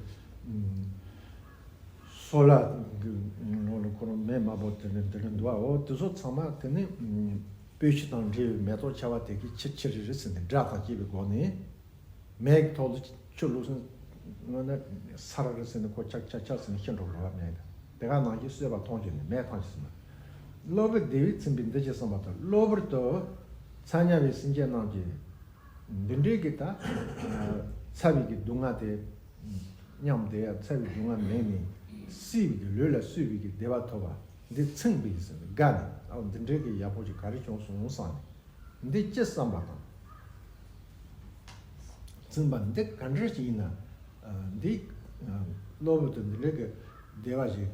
སོལ་བ་གི་ནང་ལ་ཁོ་རང་མེ་དམར་པོ་དེ་འདྲ་འདི་འདྲ་འདུག་བ། འོ་དེ་ཚོ་ཚང་མ་དེ་ནི་སྤོས་ཆུ་དང་འདྲ་བའི་མེ་ཏོག་ཆར་པ་དེ་གིས་ཆིལ་ཆིལ་རི་རི་ཟེར་ནས་སྒྲ་དང་བཅས་པའི་སྒོ་ནས། མེ་གི་ཐོག་ཏུ་ཆུ་བླུགས་སོང་ན་སར་རི་ཟེར་ནས་ཁོ་ཆག་ཆག་ཆག་ཟེར་ནས་ཤི་འགྲོ་རེད་བ། མེ་གི་དེ་ག་ནང་བཞིན་གསོས་པ་མཐོང་བྱུང་ནས་མེ་ཐང་ཆུ་ཟེར་ན། སློབ་དཔོན་བདེ་བས་མཚན་པའི་འདི་ཞེས་གསུངས་པ་དང་། གློ་བུར་དུ་ཚ་དམྱལ་བའི་སེམས་ཅན་རྣམས་ཀྱིས་འདི་འདྲའི་གི་ད་ཚ་བའི་གི་སྡུག་བསྔལ་དེ་མཉམ་དེ་ཡང་ཚ་བའི་སྡུག་བསྔལ་མེད་ནས་བསིལ་བའི་གི་ལུས་ལ་བསིལ་བའི་གི་བདེ་བ་ཐོབ་པ་འདི་ཚིམ་པའི་ཟེར་ནས་དགའ་ནས། ཨ་འདི་འདྲའི་གི་ཡག་པོ་ཅིག་ག་རེ་བྱུང་སོང་བསམ་ནས། འདི་ཅི་བསམ་པ་དང་། བཙུན་པ་འདི་ག་འདྲ་ཞིག་ཡིན་ན། འདི་གློ་བུར་དུ་འདི་འདྲ་གི་བདེ་བ་ཞིག་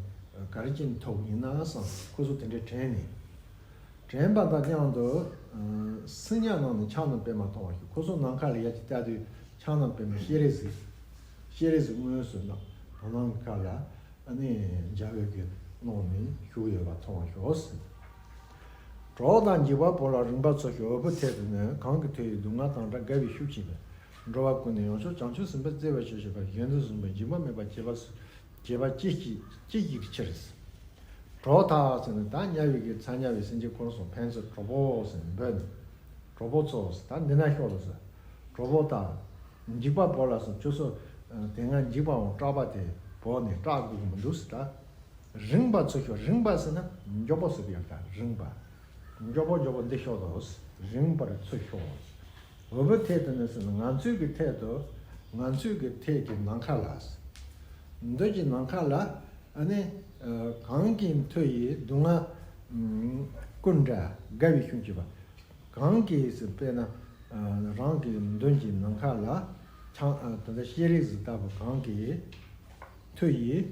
ག་རེ་བྱས་ནས་ཐོབ་ཡིན་ན་བསམ། ཁོ་ཚོ་དེ་འདྲ་དྲན་ནས། དྲན་པ་དང་མཉམ་དུ་ སིལ་སྙན་ནང་ནས་ཕྱག་ན་པདྨ་མཐོང་བར་ཤོག །ཁོ་ཚོ་ནམ་མཁའ་ལ་ཡར་ཅིག་བལྟ་དུས་ཕྱག་ན་པདྨ་སྤྱན་རས་གཟིགས། སྤྱན་རས་གཟིགས་དངོས་སུ་ནམ་མཁའ་ལ་ཨ་ནི་འཇའ་འོད་ཀྱི་ཀློང་ནས་བཞུགས་ཡོད་པ་མཐོང་བར་ཤོག །ཟེར། གྲོགས་དང་འཇིགས་པ་བོར་ལ་རིངས་པ་འཚོ་ཤོག །འོད་ཕུང་ཐད་དུ་ནི་གང་གི་མཐུ་ཡིས་སྡུག་བསྔལ་དང་བྲལ་དགའ་བའི་ཤུགས་ཆེ་བས། འགྲོ་བ་ཀུན་ནས་ཡོངས་སུ་བྱང་ཆུབ་སེམས་དཔའ་བརྩེ་བར་བྱེད་ཅེས་པ་གཞོན་ནུ་གསུམ་པོ་འཇིགས་པ་མེད་པར་བྱེད་པ་སུ། བྱེད་པ་ཅི་ཞིག་ཅི་ཞིག་ཕྱིར། གྲོགས་དག་ཟེར་ནས་ད་དམྱལ་བའི་གི་ཚ་དམྱལ་བའི་སེམས་ཅན་ཁོ་རང་ཚོ་ཕན་ཚུན་གྲོགས་པོ་ཟེར་ནས་འབོད་ནས། གྲོགས་པོ་ཚོ་ཟེར་ད་འདི་ན་ཤོག་ལ་ཟེར། གྲོགས་པོ་དག་འཇིགས་པ་བོར་ལ་ཟེར་ཁྱོད་ཚོ་དེ་སྔ་འཇིགས་པའམ་སྐྲག་པ་དེ་བོར་ནས་སྐྲག་དགོས་ཀྱི་མི་འདུག་ཟེར་ད། རིངས་པ་འཚོ་ཤོག །རིངས་པ་ཟེར་ན་མགྱོགས་པོ་ཟེར་གི་ཡོད་ད་རིངས་པ། མགྱོགས་པོ་མགྱོགས་པོ་འདི་ཤོག་དོ། རིངས་པར་འཚོ་ཤོག །འོད་ཕུང་ཐད་དུ་ནི་ཟེར་ན་ང་ཚོའི་གི་ཐད་དུ། ང་ཚོའི་གི་ཐད་ཀྱི་ནམ་མཁའ་ལ། མདུན་གྱི་ནམ་མཁའ་ལ་ཨ་ནི་གང་གི་མཐུ་ཡིས་སྡུག་བསྔལ་ཀུན་བྲལ་དགའ་བའི་ཤུགས་ཆེ་བ། གང་གིས་ཟེར་དཔེར་ན་རང་གི་མདུན་གྱི་ནམ་མཁའ་ལ་ཆང་ད་ལྟ་སྤྱན་རས་གཟིགས་ལྟ་བུ་གང་གི་མཐུ་ཡིས་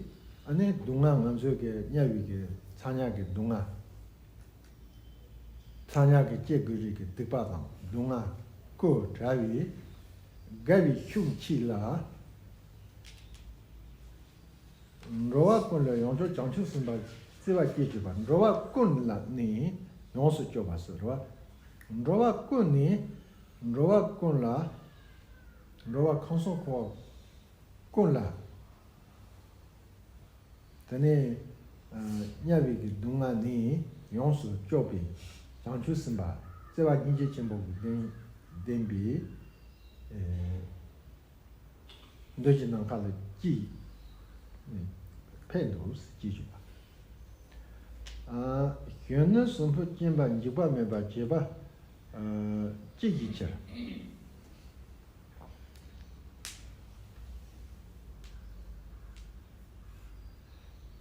ཨ་ནི་སྡུག་བསྔལ་ང་ཚོའི་གི་དམྱལ་བའི་གི་ཚ་དམྱལ་གི་སྡུག་བསྔལ། ཚ་དམྱལ་གི་སྐྱེ་དགུའི་རིགས་ཀྱི་སྡིག་པ་དང་སྡུག་བསྔལ་ཀུན་བྲལ་བའི་དགའ་བའི་ཤུགས་ཆེ་ལ། འགྲོ་བ་ཀུན་ལ་ཡོངས་སུ་བྱང་ཆུབ་སེམས་དཔའ་བརྩེ་བ་སྐྱེད་བྱེད་པ། འགྲོ་བ་ཀུན་ལ་ནི་ཡོངས་སུ་སྐྱོབ་པ་ཟེར་བ། འགྲོ་བ་ཀུན་ནི་འགྲོ་བ་ཀུན་ལ། འགྲོ་བ་ཁམས་གསུམ་འཁོར་བ་ཀུན་ལ། དེ་ནས་དམྱལ་བའི་གི་སྡུག་བསྔལ་ནི་ཡོངས་སུ་སྐྱོབ་པའི་བྱང་ཆུབ་སེམས་དཔའ་བརྩེ་བ་སྙིང་རྗེ་ཆེན་པོ་གི་ལྡན་ལྡན་པའི་མདོ་ཞིག་ནམ་མཁའ་ལ་ཅི་ཕེབས་འདུག་ཅེས་ཞུས་པ། གཞོན་ནུ་གསུམ་པོ་སྐྱེས་པ་འཇིགས་པ་མེད་པར་བྱེད་པ་ཅི་ཡི་ཕྱིར།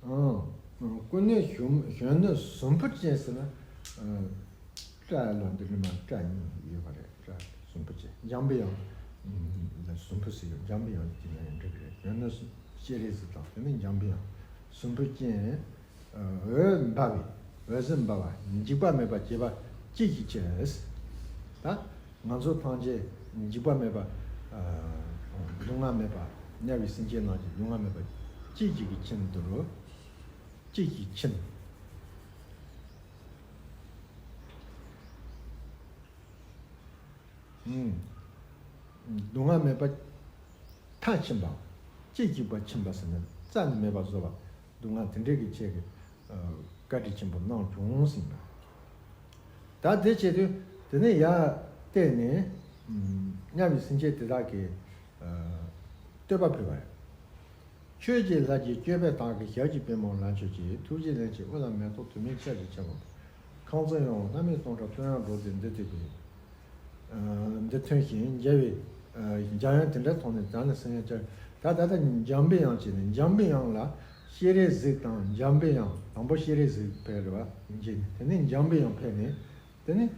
ཨང་། ཀུན་ནས་གཞོན་གཞོན་ནུ་གསུམ་པོ་ཅན་ཟེར་ན། སྐྲ་ལ་འདི་ནི་མ་སྐྲ་གཉིས་ཡོད་པ་རེད། སྐྲ་གསུམ་པོ་ཅན་འཇམ་པའི་དབྱངས་ལ་གསུམ་པོ་ཟེར་ཡོད། འཇམ་པའི་དབྱངས་ཀྱི་ན་ཡང་འགྲིག་གི་རེད། གཞོན་ནུ་གསུམ་སྤྱན་རས་གཟིགས་དང་དེ་ནི་འཇམ་པའི་དབྱངས་གསུམ་པོ་ཅན། འོད་འབར་བའི་འོད་ཟེར་འབར་བ་འཇིགས་པ་མེད་པར་བྱེད་པ་ཅི་ཞིག་ཕྱིར། ད་ང་ཚོ་ཐམས་ཅད་འཇིགས་པ་མེད་པ། སྡུག་བསྔལ་མེད་པ། དམྱལ་བའི་སེམས་ཅན་རྣམས་ཀྱི་སྡུག་བསྔལ་མེད་པ་ཅི་ཞིག་གི་ཕྱིར་དུ། ཅི་ཞིག་ཕྱིར། སྡུག་བསྔལ་མེད་པ་མཐར་ཕྱིན་པ། ཅི་ཞིག་པ་ཕྱིན་པ་ཟེར་ན་རྩ་ནས་མེད་པར་བཟོ་བ། སྡུག་བསྔལ་དེ་འདྲའི་གི་ཆེད་ཀྱི་བཀའ་དྲིན་ཆེན་པོ་གནང་བྱུང་ཟིན་པ། ད་དེ་བྱེད་དུས་དེ་ནས་ཡར་བལྟས་ནས་དམྱལ་བའི་སེམས་ཅན་དེ་དག་གིས་བསྟོད་པ་ཕུལ་བ་རེད། ཆོས་ཀྱི་ལྷ་གྱི་ཅོད་པན་དག་གིས། ཞབས་ཀྱི་པདྨོ་ལ་མཆོད་ཅིང་། ཐུགས་རྗེས་བརླན་ཅིང་དབུ་ལ་མེ་ཏོག་དུ་མའི་ཆར་གྱིས་ཁྱབ་པ། ཁང་བརྩེགས་ཡང་རྣམ་སྨིན་སྟོང་ཕྲག་སྟོན་ར་འགྲོ་དེར་འདི་ཐོས་པས། འདི་ཐོས་ཤིང་མཇལ་བའི་འཇམ་དབྱངས་དེ་འདྲ་མཐོང་ནས་བདག་ནི་སེམས་ཡང་སྐྱོ། ད་ད་ལྟ་འཇམ་པའི་དབྱངས་བྱས་ནས་འཇམ་པའི་དབྱངས་ལ་སྤྱན་རས་གཟིགས་དང་འཇམ་པའི་དབྱངས་དང་པོ་སྤྱན་རས་གཟིགས་ཕེབས་རེད་བ། མཇལ་ནས་དེ་ནས་འཇམ་པའི་དབྱངས་ཕེབས་ནས་དེ་ནས་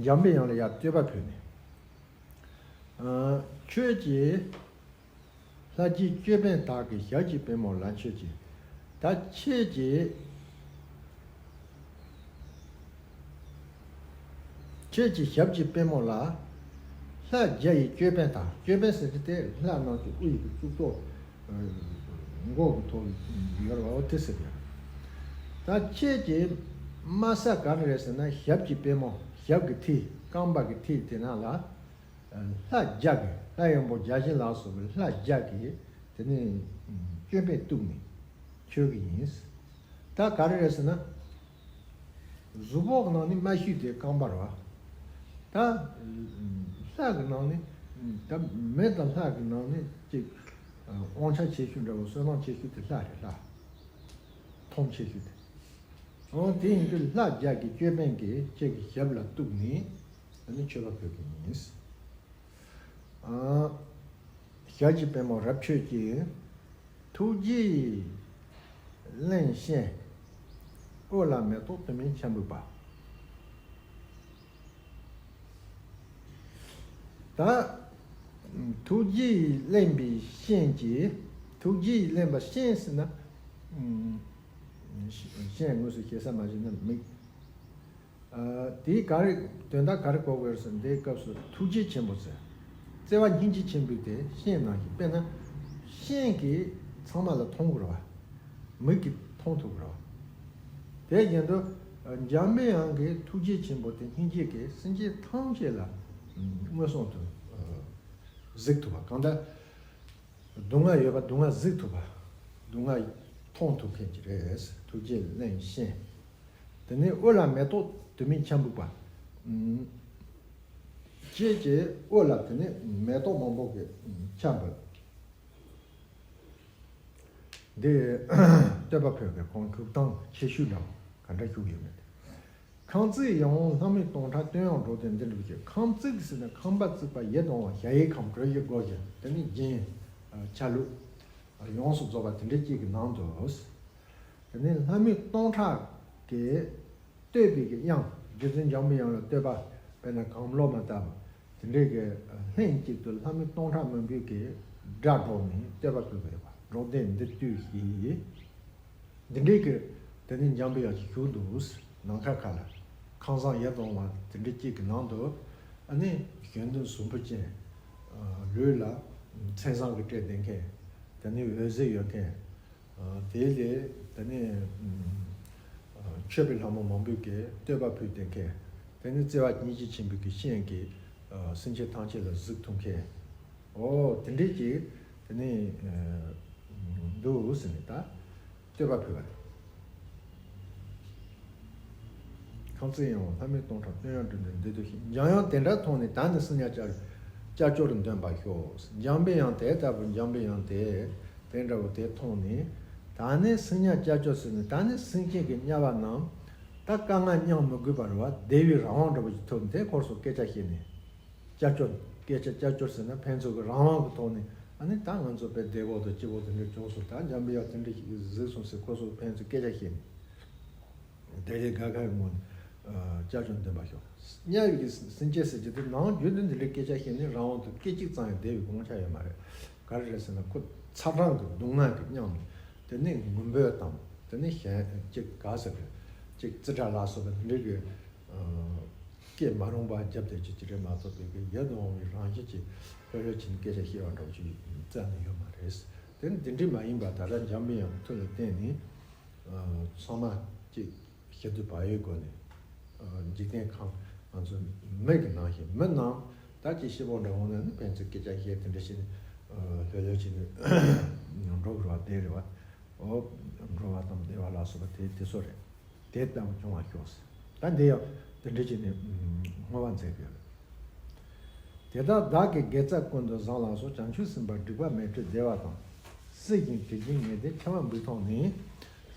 འཇམ་པའི་དབྱངས་ལ་ཡར་བསྟོད་པ་ཕུལ་ནས། ཁྱོད་ཀྱིས་ལྷ་གྱི་ཅོད་པན་དག་གིས། ཞབས་ཀྱི་པདྨོ་ལ་མཆོད་ཅིང་། ད་ཁྱེད་ཀྱིས་ཁྱེད་ཀྱི་ཞབས་ཀྱི་པདྨོ་ལ་ལྷ་བརྒྱ་ཡི་ཅོད་པན་དག་ཅོད་པན་ཟེར་དུས་དེ་ལྷ་རྣམས་ཀྱི་དབུ་ཡི་གི་གཙུག་ཏོར་མགོ་གི་ཐོག་ཡོད་རེད་བ། འོ་དེ་ཟེར་ཡ། ད་ཁྱེད་ཀྱི་དམའ་ས་ག་རེ་རེད་ཟེར་ན་ཞབས་ཀྱི་པདྨོ། ཞབས་ཀྱི་མཐིལ་རྐང་པ་གི་མཐིལ་དེ་ན་ལ། ལྷ་བརྒྱ་གིས། ལྷ་ཡི་དབང་པོ་བརྒྱ་བྱིན་ལ་སོགས་པའི་ལྷ་བརྒྱ་གིས་དེ་ནས་ཅོད་པན་གཏུགས་ནས་མཆོད་ཀྱི་ཡིན། ད་ག་རེ་རེད་ཟེར་ན། གཟུགས་པོ་གི་ནང་ནས་དམའ་ཤོས་དེ་རྐང་པ་རེད་བ། ད་ལྷ་གི་ནང་ནས། ད་མི་དང་ལྷ་གི་ནང་ནས་ཅིག་དབང་ཆ་ཆེ་ཤོས་འདྲ་བོ་བསོད་ནམས་ཆེ་ཤོས་དེ་ལྷ་རེད། ལྷ་མཐོང་ཆེ་ཤོས་དེ། འོ་དེ་ཡིན་དུས་ལྷ་བརྒྱ་གིས་ཅོད་པན་གྱིས་ཁྱེད་ཀྱི་ཞབས་ལ་གཏུགས་ནས་ཨ་ནི་མཆོད་པ་ཕུལ་གྱི་ཡིན། ཞབས་ཀྱི་པདྨོ་རབ་མཆོད་ཅིང་། ཐུགས་རྗེས་བརླན་ཤིང་། དབུ་ལ་མེ་ཏོག་དུ་མའི་ཆར་འབེབས་པ། ད་ཐུགས་རྗེས་བརླན་པའི་ཤིང་གི། ཐུགས་རྗེས་བརླན་པ་ཤིང་ཟེར་ན། ཤིང་དངོས་སུ་ཞེ་ས་མ་ཞིག་ན་མིག་ཨ། དེའི་ག་རེ་དོན་དག་ག་རེ་གོ་དགོས་རེད་ཟེར་ན། འདིའི་སྐབས་སུ་ཐུགས་རྗེ་ཆེན་པོ་ཟེར། བརྩེ་བ་སྙིང་རྗེ་ཆེན་པོས་དེ་ཤེས་ནང་བཞིན། དཔེར་ན་ཤིང་གིས་ཚང་མ་ལ་མཐོང་དགོས་རེད་བ། མིག་གིས་མཐོང་ཐུབ་དགོས་རེད་བ། དེ་བཞིན་དུ་འཇམ་པའི་དབྱངས་ཀྱི་ཐུགས་རྗེ་ཆེན་པོ་དེ་སྙིང་རྗེ་གིས་སེམས་ཅན་ཐམས་ཅད་ལ་མངོན་སུམ་དུ་གཟིགས་ཐུབ་པ། གང་ལྟར་སྡུག་བསྔལ་ཡོད་པ་སྡུག་བསྔལ་གཟིགས་ཐུབ་པ། སྡུག་བསྔལ་མཐོང་ཐུབ་མཁན་ཅིག་རེད། ཐུགས་རྗེ་གླིང་ཤིང་། དེ་ནས་དབུ་ལ་མེ་ཏོག་དུ་མའི་ཆ་འབུབ་པ། ཨུམ། ཅེས་ཀྱི་དབུ་ལ་དེ་ནས་མེ་ཏོག་མང་པོ་གི་ཆ་འབུབ། འདི་བསྟོད་པ་ཕུལ་བའི་ཁོང་ཐུགས་དམ་ཆེ་ཤོས་འདྲ་བོ་ག་འདྲ་ཞུགས་ཡོད་མེད། ཁང་བརྩེགས་ཡིད་འོང་ལྷ་མོའི་སྟོང་ཕྲག། བསྟོད་དབྱངས་སྒྲོག་སྟེ་འདི་འདྲ་བྱེད། ཁང་བརྩེགས་ཟེར་ན་ཁང་པ་བརྩིགས་པ་ཡིད་འོང་བ། གཞལ་ཡས་ཁང་བྲོ་ཡི་སྒོ་བཞི། དེ་ནས་རྒྱན་ཆ་ལུགས་ཡོངས་སུ་རྫོགས་པ་དེ་འདྲ་གཅིག་གི་ནང་དུ། དེ་ནས་ལྷ་མོའི་སྟོང་ཕྲག་གི་བསྟོད་པའི་གི་དབྱངས། རྗེ་བཙུན་འཇམ་པའི་དབྱངས་ལ་བསྟོད་པ། དཔེར་ན་གང་བློ་མ་བཏབ་པ་དེ་འདྲའི་གི་ལྷན་ཅིག་ཏུ་ལྷ་མོའི་སྟོང་ཕྲག་མང་པོས་གི་སྒྲ་སྒྲོག་ནས་བསྟོད་པ་ཕུལ་བ་ཡོད་པ། སྒྲོག་སྟེ་འདི་བསྟོད་ཞེས། འདི་འདྲའི་གི་དེ་ནས་འཇམ་པའི་དབྱངས་ཀྱི་བཞུགས་འདུག། ནམ་མཁའ་ཁ་ལ་ཁང་བཟང་ཡིད་དུ་འོང་བ་དེ་འདྲའི་གཅིག་གི་ནང་དུ། ཨ་ནི་གཞོན་ནུ་གཟུགས་པོ་ཅན། ལུས་ལ་མཚན་བཟང་གི་སྤྲས་ལྡན་མཁན། དེ་ནས་འོད་ཟེར་ཡོད་མཁན། དེ་ལས་དེ་ནས་མཆོད་པའི་ལྷ་མོ་མང་པོས་ཀྱིས་བསྟོད་པ་ཕུལ་བསྡད་མཁན། དེ་ནས་བརྩེ་བ་སྙིང་རྗེ་ཆེན་པོའི་གི་ཤིང་གིས་སེམས་ཅན་ཐམས་ཅད་ལ་གཟིགས་ཐུབ་མཁན། ཨོ་དེ་འདྲས་ཀྱི་དེ་ནས་འདུག་ཟེར་ནས་ད་བསྟོད་པ་ཕུལ་བ་རེད། ཁང་བརྩེགས་ཡིད་འོང་ལྷ་མོའི་སྟོང་ཕྲག། བསྟོད་དབྱངས་སྒྲོག་སྟེ་འདི་ལྟར་ཤིང་། འཇམ་དབྱངས་དེ་འདྲ་མཐོང་ནས། ད་ནི་སེམས་ཉིད་ཀྱི་ཀྱག་ཀྱོག་ཏུ་འདོན་པར་ཤོག། འཇམ་པའི་དབྱངས་དེ་ལྟ་བུ། འཇམ་པའི་དབྱངས་དེ་དེ་འདྲ་བོ་དེ་མཐོང་ནས། ད་ནི་སེམས་ཉིད་ཀྱི་ཀྱག་ཀྱོག་ཟེར་ནས། ད་ནི་སེམས་ཅན་གྱི་དམྱལ་བ་རྣམས་ད་དཀའ་ངལ་མྱང་མི་དགོས་པ་རེད་བ། བདེ་བའི་རང་དབང་འདྲ་བོ་ཞིག་ཐོབ་ནས་དེ་སྐོར་སོགས་སྐད་ཆ་བཤད་ནས། ཀྱག་ཀྱོག་སྐད་ཆ་ཀྱག་ཀྱོག་ཟེར་ན་ཕན་ཚུན་གྱི་རང་དབང་གི་ཐོག་ནས། ཨ་ནི་ད་ང་ཚོ་དཔེ་བདེ་བོ་དང་སྐྱིད་པོ་དེ་འདྲ་བྱུང་སོང་། ད་འཇམ་པའི་དབྱངས་དེ་འདྲ་ཞིག་གཟིགས་སོང་ཟེར་ཁོ་ཚོ་ཕན་ཚུན་སྐད་ཆ་བཤད་ནས། དེ་ལས་དགའ་དགའ་ཡི་ངང་ནས་ཀྱག་ཀྱོག་འདོན་པར་ཤོག། དམྱལ་བའི་གི་སེམས་ཅན་ཟེར་གྱི་དེ་ནམ་རྒྱུན་དུ་འདི་འདྲའི་སྐད་ཆ་བཤད་ནས་རང་དབང་དུ་སྐད་ཅིག་ཙམ་ཡང་བདེ་བའི་དབང་ཆ་ཡོད་མ་རེད། ག་རེ་རེད་ཟེར་ན་ཁོ་ཚ་གྲང་གི་སྡུག་བསྔལ་གྱིས་མྱངས་ནས། དེ་ནས་ངུ་འབོད་དང་། དེ་ནས་གཞན་གཅིག་ག་ཟེར་གི་གཅིག་ཙི་སྒྲ་ལ་སོགས་པ་འདི་འདྲའི་གི་སྐད་མ་རུངས་པ་རྒྱབ་བསྡད་ཀྱི་ཅི་རེད་མ་གཏོགས། པའི་གི་ཡིད་དུ་འོང་བའི་རང་བཞིན་གྱིས་ལྷོད་ལྷོད་བྱས་ནས་སྐད་ཆ་བཤད་པ་འདྲ་བོ་ཅིག་རྩ་ནས་ཡོད་མ་རེད། དེ་ནི་འདི་འདྲའི་མ་ཡིན་པ་ད་ལྟ་འཇམ་པའི་དབྱངས་ཀྱི་མཐུ་ལ་བརྟེན་ནས། ཨ། ཚང་མ་ཅིག་ཞི་དུལ་བག་ཡོད་སྒོ་ནས། ཨ། འཇིག་རྟེན་ཁམས་ང་ཚོ་མི་གི་ནང་བཞིན། མི་རྣམས་ད་ཅིག་སྐྱིད་པོ་འདྲ་འོང་ན་ནི་ཕན་ཚུན་སྐད་ཆ་བཤད། དེ་འདྲ་བྱས་ནས། ཨ། ལྷོད་ལྷོད་བྱས་ནས་འགྲོ་དགོས་པ་བདེ་རེད་བ། འོ། འགྲོ་བ་དང་བདེ་བ་ལ་སོགས་པ་དེ་དེ་ཚོ་རེད། དེ་ལྟ་བུ་བྱུང་བར་ཤོག་ཟེར། ད་འདི་ཡང་དེ་འདྲ་བྱས་ནས་བསྔོ་བ་མཛད་དགོས་རེད། དེ་ལྟར་བདག་གི་དགེ་རྩ་ཀུན་ཏུ་བཟང་ལ་སོགས། བྱང་ཆུབ་སེམས་དཔའ་སྒྲིབ་པ་མེད་འཁྲུལ་བདེ་བ་དང་། སྲིད་ཞིའི་དྲི་ཞིམ་ངད་ལྡན་ཁྱབ་པ་འབུ་མཐོང་ནས།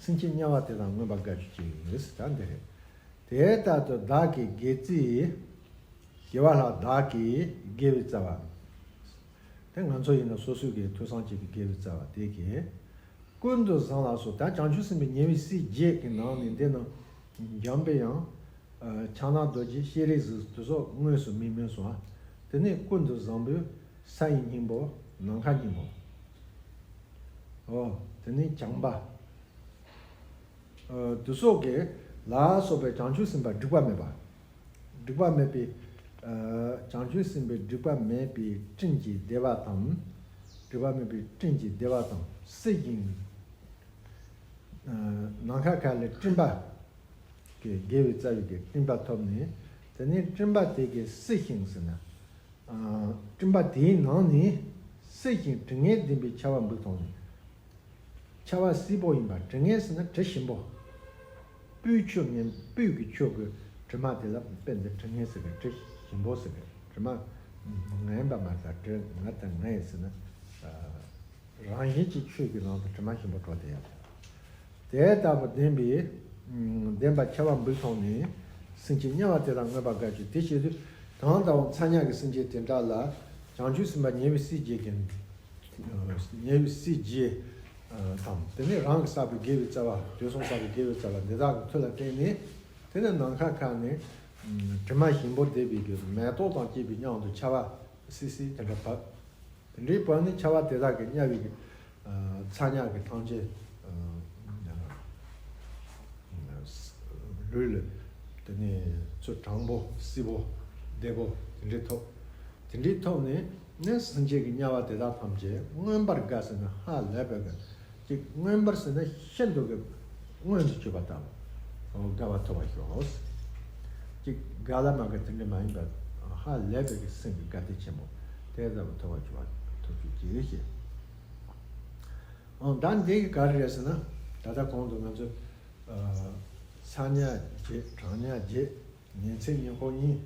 སེམས་ཅན་དམྱལ་བ་དེ་དག་མངོན་པར་དགའ་བྱེད་ཅིག། ཟེར། ད་འདི་རེད། དེ་ལྟར་དུ་བདག་གི་དགེ་རྩའི། ཞི་བ་ལྷ་བདག་གི་དགེ་བའི་རྩ་བ། དེ་ང་ཚོ་ཡིན་ན་སོ་སོའི་གི་ཐོས་བསམ་བྱེད་པའི་དགེ་བའི་རྩ་བ་དེ་གི། ཀུན་ཏུ་བཟང་ལ་སོགས། ད་བྱང་ཆུབ་སེམས་དཔའི་ཉེ་བའི་སྲས་བརྒྱད་ཀྱི་ནང་ནས་འདི་ན་འཇམ་པའི་དབྱངས། ཨ། ཕྱག་ན་རྡོ་རྗེ། སྤྱན་རས་གཟིགས། དེ་སོགས་དངོས་སུ་མིང་མིན་སོང་། དེ་ནས་ཀུན་ཏུ་བཟང་པོའི་ས་ཡི་སྙིང་པོ། ནམ་མཁའི་སྙིང་པོ། ཨོ། དེ་ནས་བྱམས་པ། ཨ། དེ་སོགས་ཀྱི་ལ་སོགས་པའི་བྱང་ཆུབ་སེམས་དཔའ་སྒྲིབ་པ་མེད་པ། སྒྲིབ་པ་མེད་པའི། ཨ། བྱང་ཆུབ་སེམས་དཔའི་སྒྲིབ་པ་མེད་པའི་སྤྲིན་གྱི་བདེ་བ་དང་། སྒྲིབ་པ་མེད་པའི་སྤྲིན་གྱི་བདེ་བ་དང་། སྲིད་ཞིའི། ཨ། ནམ་མཁའ་ཁ་ལས་སྤྲིན་པ། གི་དགེ་བའི་རྩ་བའི་གི་སྤྲིན་པ་ཐོབ་ནས། དེ་ནས་སྤྲིན་པ་དེ་གི་སྲིད་ཞིའི་ཟེར་ན། ཨ། སྤྲིན་པ་དེའི་ནང་ནས་སྲིད་ཞིའི་དྲི་ངད་ལྡན་པའི་ཆར་པ་འབུ་མཐོང་ནས། ཆར་པ་བསིལ་པོ་ཡིན་པ། དྲི་ངད་ཟེར་ན་དྲི་ཞིམ་པོ། སྤོས་ཆུ་ངན། སྤོས་ཀྱི་ཆུ་གི་དྲི་མ་དེ་ལ་དཔེ་འདི་དྲི་ངད་ཟེར་གི། དྲི་ཞིམ་པོ་ཟེར་གི། དྲི་མ་ངན་པ་མ་རེད། དྲི་ངད་དང་ངན་ཟེར་ན། ཨ། རང་བཞིན་གྱི་ཆོས་ཀྱི་ནང་དུ་དྲི་མ་ཞིམ་པོ་བྲོ་བསྡད་ཡོད་དེ། དེ་ལྟ་བུ་ལྡན་པའི། ལྡན་པ་ཆར་པ་འབུ་མཐོང་ནས། སེམས་ཅན་དམྱལ་བ་དེ་དག་མངོན་པར་དགའ་བྱེད་ཅིག། དེ་བྱེད་དུས་གང་ལྟ་བུ་ཚ་དམྱལ་གྱི་སེམས་ཅན་དེ་འདྲ་ལ་བྱང་ཆུབ་སེམས་དཔའ་ཉེ་བའི་སྲས་བརྒྱད་ཀྱི། ཉེ་བའི་སྲས་བརྒྱད་དང་། དེ་ནས་རང་གིས་བསགས་པའི་དགེ་བའི་རྩ་བ། དུས་གསུམ་བསགས་པའི་དགེ་བའི་རྩ་བ་འདི་དག་གི་མཐུ་ལ་བརྟེན་ནས། དེ་ནས་ནམ་མཁའ་ཁ་ནས་དྲི་མ་ཞིམ་པོ་འདེབས་པའི་གི་མེ་ཏོག་དང་བཅས་པའི་མཉམ་དུ་ཆར་པ་བསིལ་བསིལ་དེ་འདྲ་བབས། དེ་འདྲའི་བར་ནི་ཆར་པ་དེ་དག་གིས་དམྱལ་བའི་གི། ཨ། ཚ་དམྱལ་གྱི་ཐམས་ཅད། ཨ། ལུས་ལ་ དེ་ནས་ཚུར་དྲང་པོ་བསིལ་པོ་བདེ་པོ་དེ་འདྲའི་ཐོབ། དེ་འདྲའི་ཐོབ་ནས་ནི་སེམས་ཅན་གྱི་དམྱལ་བ་དེ་དག་ཐམས་ཅད་མངོན་པར་དགའ་ཟེར་ན་ཧ་ལས་པའི་གི་ཅིག་མངོན་པར་ཟེར་ན་ཤིན་ཏུ་གི་མངོན་དུ་གྱུར་པ་ལྟ་བུ་དགའ་བ་ཐོབ་པར་ཤོག། ཅིག་དགའ་ལ་མ་དགའ་དེ་འདྲ་མ་ཡིན་པ་ཧ་ལས་པའི་གི་སེམས་ཀྱི་དགའ་བདེ་ཆེན་པོ་དེ་ལྟ་བུ་ཐོབ་པར་གྱུར་པ་ཐོབ་གྱུར་ཅིག་ཞེས། ཨང་ད་འདི་གི་ག་རེ་རེད་ཟེར་ན། ད་ལྟ་གོང་དུ་ང་ཚོས་ཨ་ཚ་དམྱལ་བརྒྱད་གྲང་དམྱལ་བརྒྱད་ཉི་ཚེ་ཉི་འཁོར་གཉིས།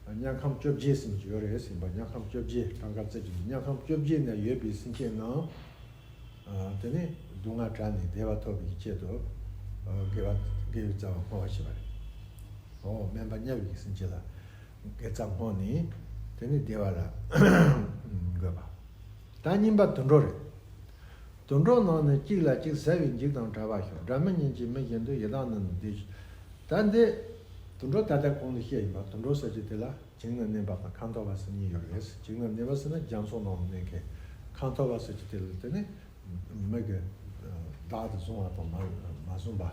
དམྱལ་ཁམས་བཅོ་བརྒྱད་ཟེར་གྱི་ཡོད་རེད་ཟེར་བ། དམྱལ་ཁམས་བཅོ་བརྒྱད་གྲངས་ཀ་བརྩི་གྱི་དམྱལ་ཁམས་བཅོ་བརྒྱད་ན་ཡོད་པའི་སེམས་ཅན་རྣམས་ཨ་དེ་ནི་སྡུག་བསྔལ་བྲལ་ནས་བདེ་བ་ཐོབ་པའི་ཆེད་དུ་ཨ་དགེ་བ་དགེ་བའི་རྩ་བ་བསྔོ་བ་བྱེད་པ་རེད། འོ་དམན་པ་དམྱལ་བའི་སེམས་ཅན་ལ་དགེ་རྩ་བསྔོ་ནས་དེ་ནི་བདེ་བ་ལ་འགོད་པ། ད་གཉིས་པ་དུད་འགྲོ་རེད། དུད་འགྲོ་རྣམས་ནི་གཅིག་ལ་གཅིག་ཟ་བའི་འཇིགས་དང་བྲལ་བར་ཤོག། སྒྲ་མི་སྙན་གྱི་མི་བཞིན་དུ་ཡི་དྭགས་རྣམས་ནི་བདེ་ཞིང་། ད་འདི་དུད་འགྲོ་ད་ལྟ་གོང་དུ་བཤད་ཡིན་པ། དུད་འགྲོ་ཟེར་གྱི་དེ་ལ་བྱིང་ནས་གནས་པ་དང་ཁ་འཐོར་བ་ཟེར་གཉིས་ཡོད་རེད། བྱིང་ནས་གནས་པ་ཟེར་ན་རྒྱ་མཚོ་ནང་གནས་མཁན། ཁ་འཐོར་བ་ཟེར་གྱི་དེ་ལ་དེ་ནི་མི་གི་བདག་ཏུ་བཟུང་བ་དང་མ་མ་བཟུང་བ།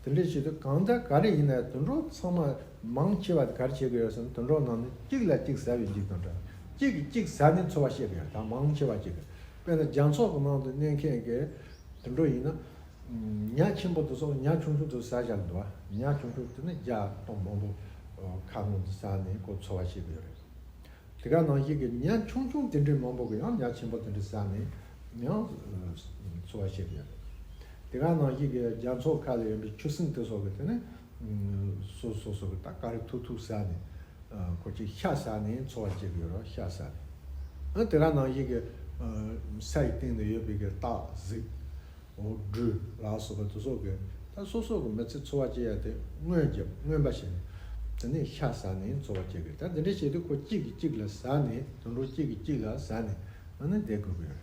དེ་འདྲའི་ཆེད་དུ་གང་ལྟར་ག་རེ་ཡིན་ན་དུད་འགྲོ་ཚང་མ་མང་ཆེ་བ་དེ་ག་རེ་བྱེད་ཀྱི་ཡོད་ཟེར་ན། དུད་འགྲོ་རྣམས་ནི་གཅིག་ལ་གཅིག་ཟ་བའི་འཇིགས་དང་བྲལ། གཅིག་གིས་གཅིག་ཟ་ནས་འཚོ་བ་བྱེད་ཀྱི་ཡོད། ད་མང་ཆེ་བ་གཅིག་གིས། དཔེར་ན་རྒྱ་མཚོ་གི་ནང་དུ་གནས་མཁན་གྱི་དུད་འགྲོ་ཡིན་ན། ཉ་ཆེན་པོ་དེ་ཚོ་ཉ་ཆུང་ཆུང་དེ་ཟ་བཞག་འདུག་བ། ཉ་ཆུང་ཆུང་དེ་ནི་བརྒྱ་སྟོང་མང་པོ་ཁ་ངོ་དེ་ཟ་ནས་ཁོ་འཚོ་བ་བྱེད་ཀྱི་ཡོད་རེད། དེ་ག་ནང་བཞིན་གྱི་ཉ་ཆུང་ཆུང་དེ་འདྲའི་མང་པོ་གི་ཡང་ཉ་ཆེན་པོ་དེ་འདྲ་ཟ་ནས་ཡང་འཚོ་བ་བྱེད་ཀྱི་ཡོད་རེད། དེ་ག་ནང་བཞིན་གྱི་རྒྱ་མཚོ་ཁ་ལ་ཡོད་པའི་ཆུ་སྲིན་དེ་ཚོ་གི་དེ་ནི་སོ་སོ་སོ་གི་ད་ཀ་རེ་ཐུག་ཐུག་ཟ་ནས་ཁོ་ཅིག་ཤ་ཟ་ནས་འཚོ་བ་བྱེད་ཀྱི་ཡོད་རེད། ཤ་ཟ་ནས། ཨ་དེ་ག་ནང་བཞིན་གྱི་ས་ཡི་སྟེང་དུ་ཡོད་པའི་གི་སྟག་གཟིག་འོ་སྦྲུལ་ལ་སོགས་པ་དེ་ཚོ་གི་ད་སོ་སོ་གི་མི་ཚེ་འཚོ་བ་སྐྱེལ་ཡ་དེ་མངོན་གྱི་མངོན་པ་བྱས་ནས་དེ་ནས་ཤ་ཟ་ནས་འཚོ་བ་སྐྱེལ་གི། ད་དེ་འདྲ་བྱས་དུས་ཁོ་གཅིག་གིས་གཅིག་ལ་ཟ་ནས་དུད་འགྲོ་གཅིག་གིས་གཅིག་ལ་ཟ་ནས་ཨ་ནི་བསྡད་དགོས་ཀྱི་ཡོད་རེད།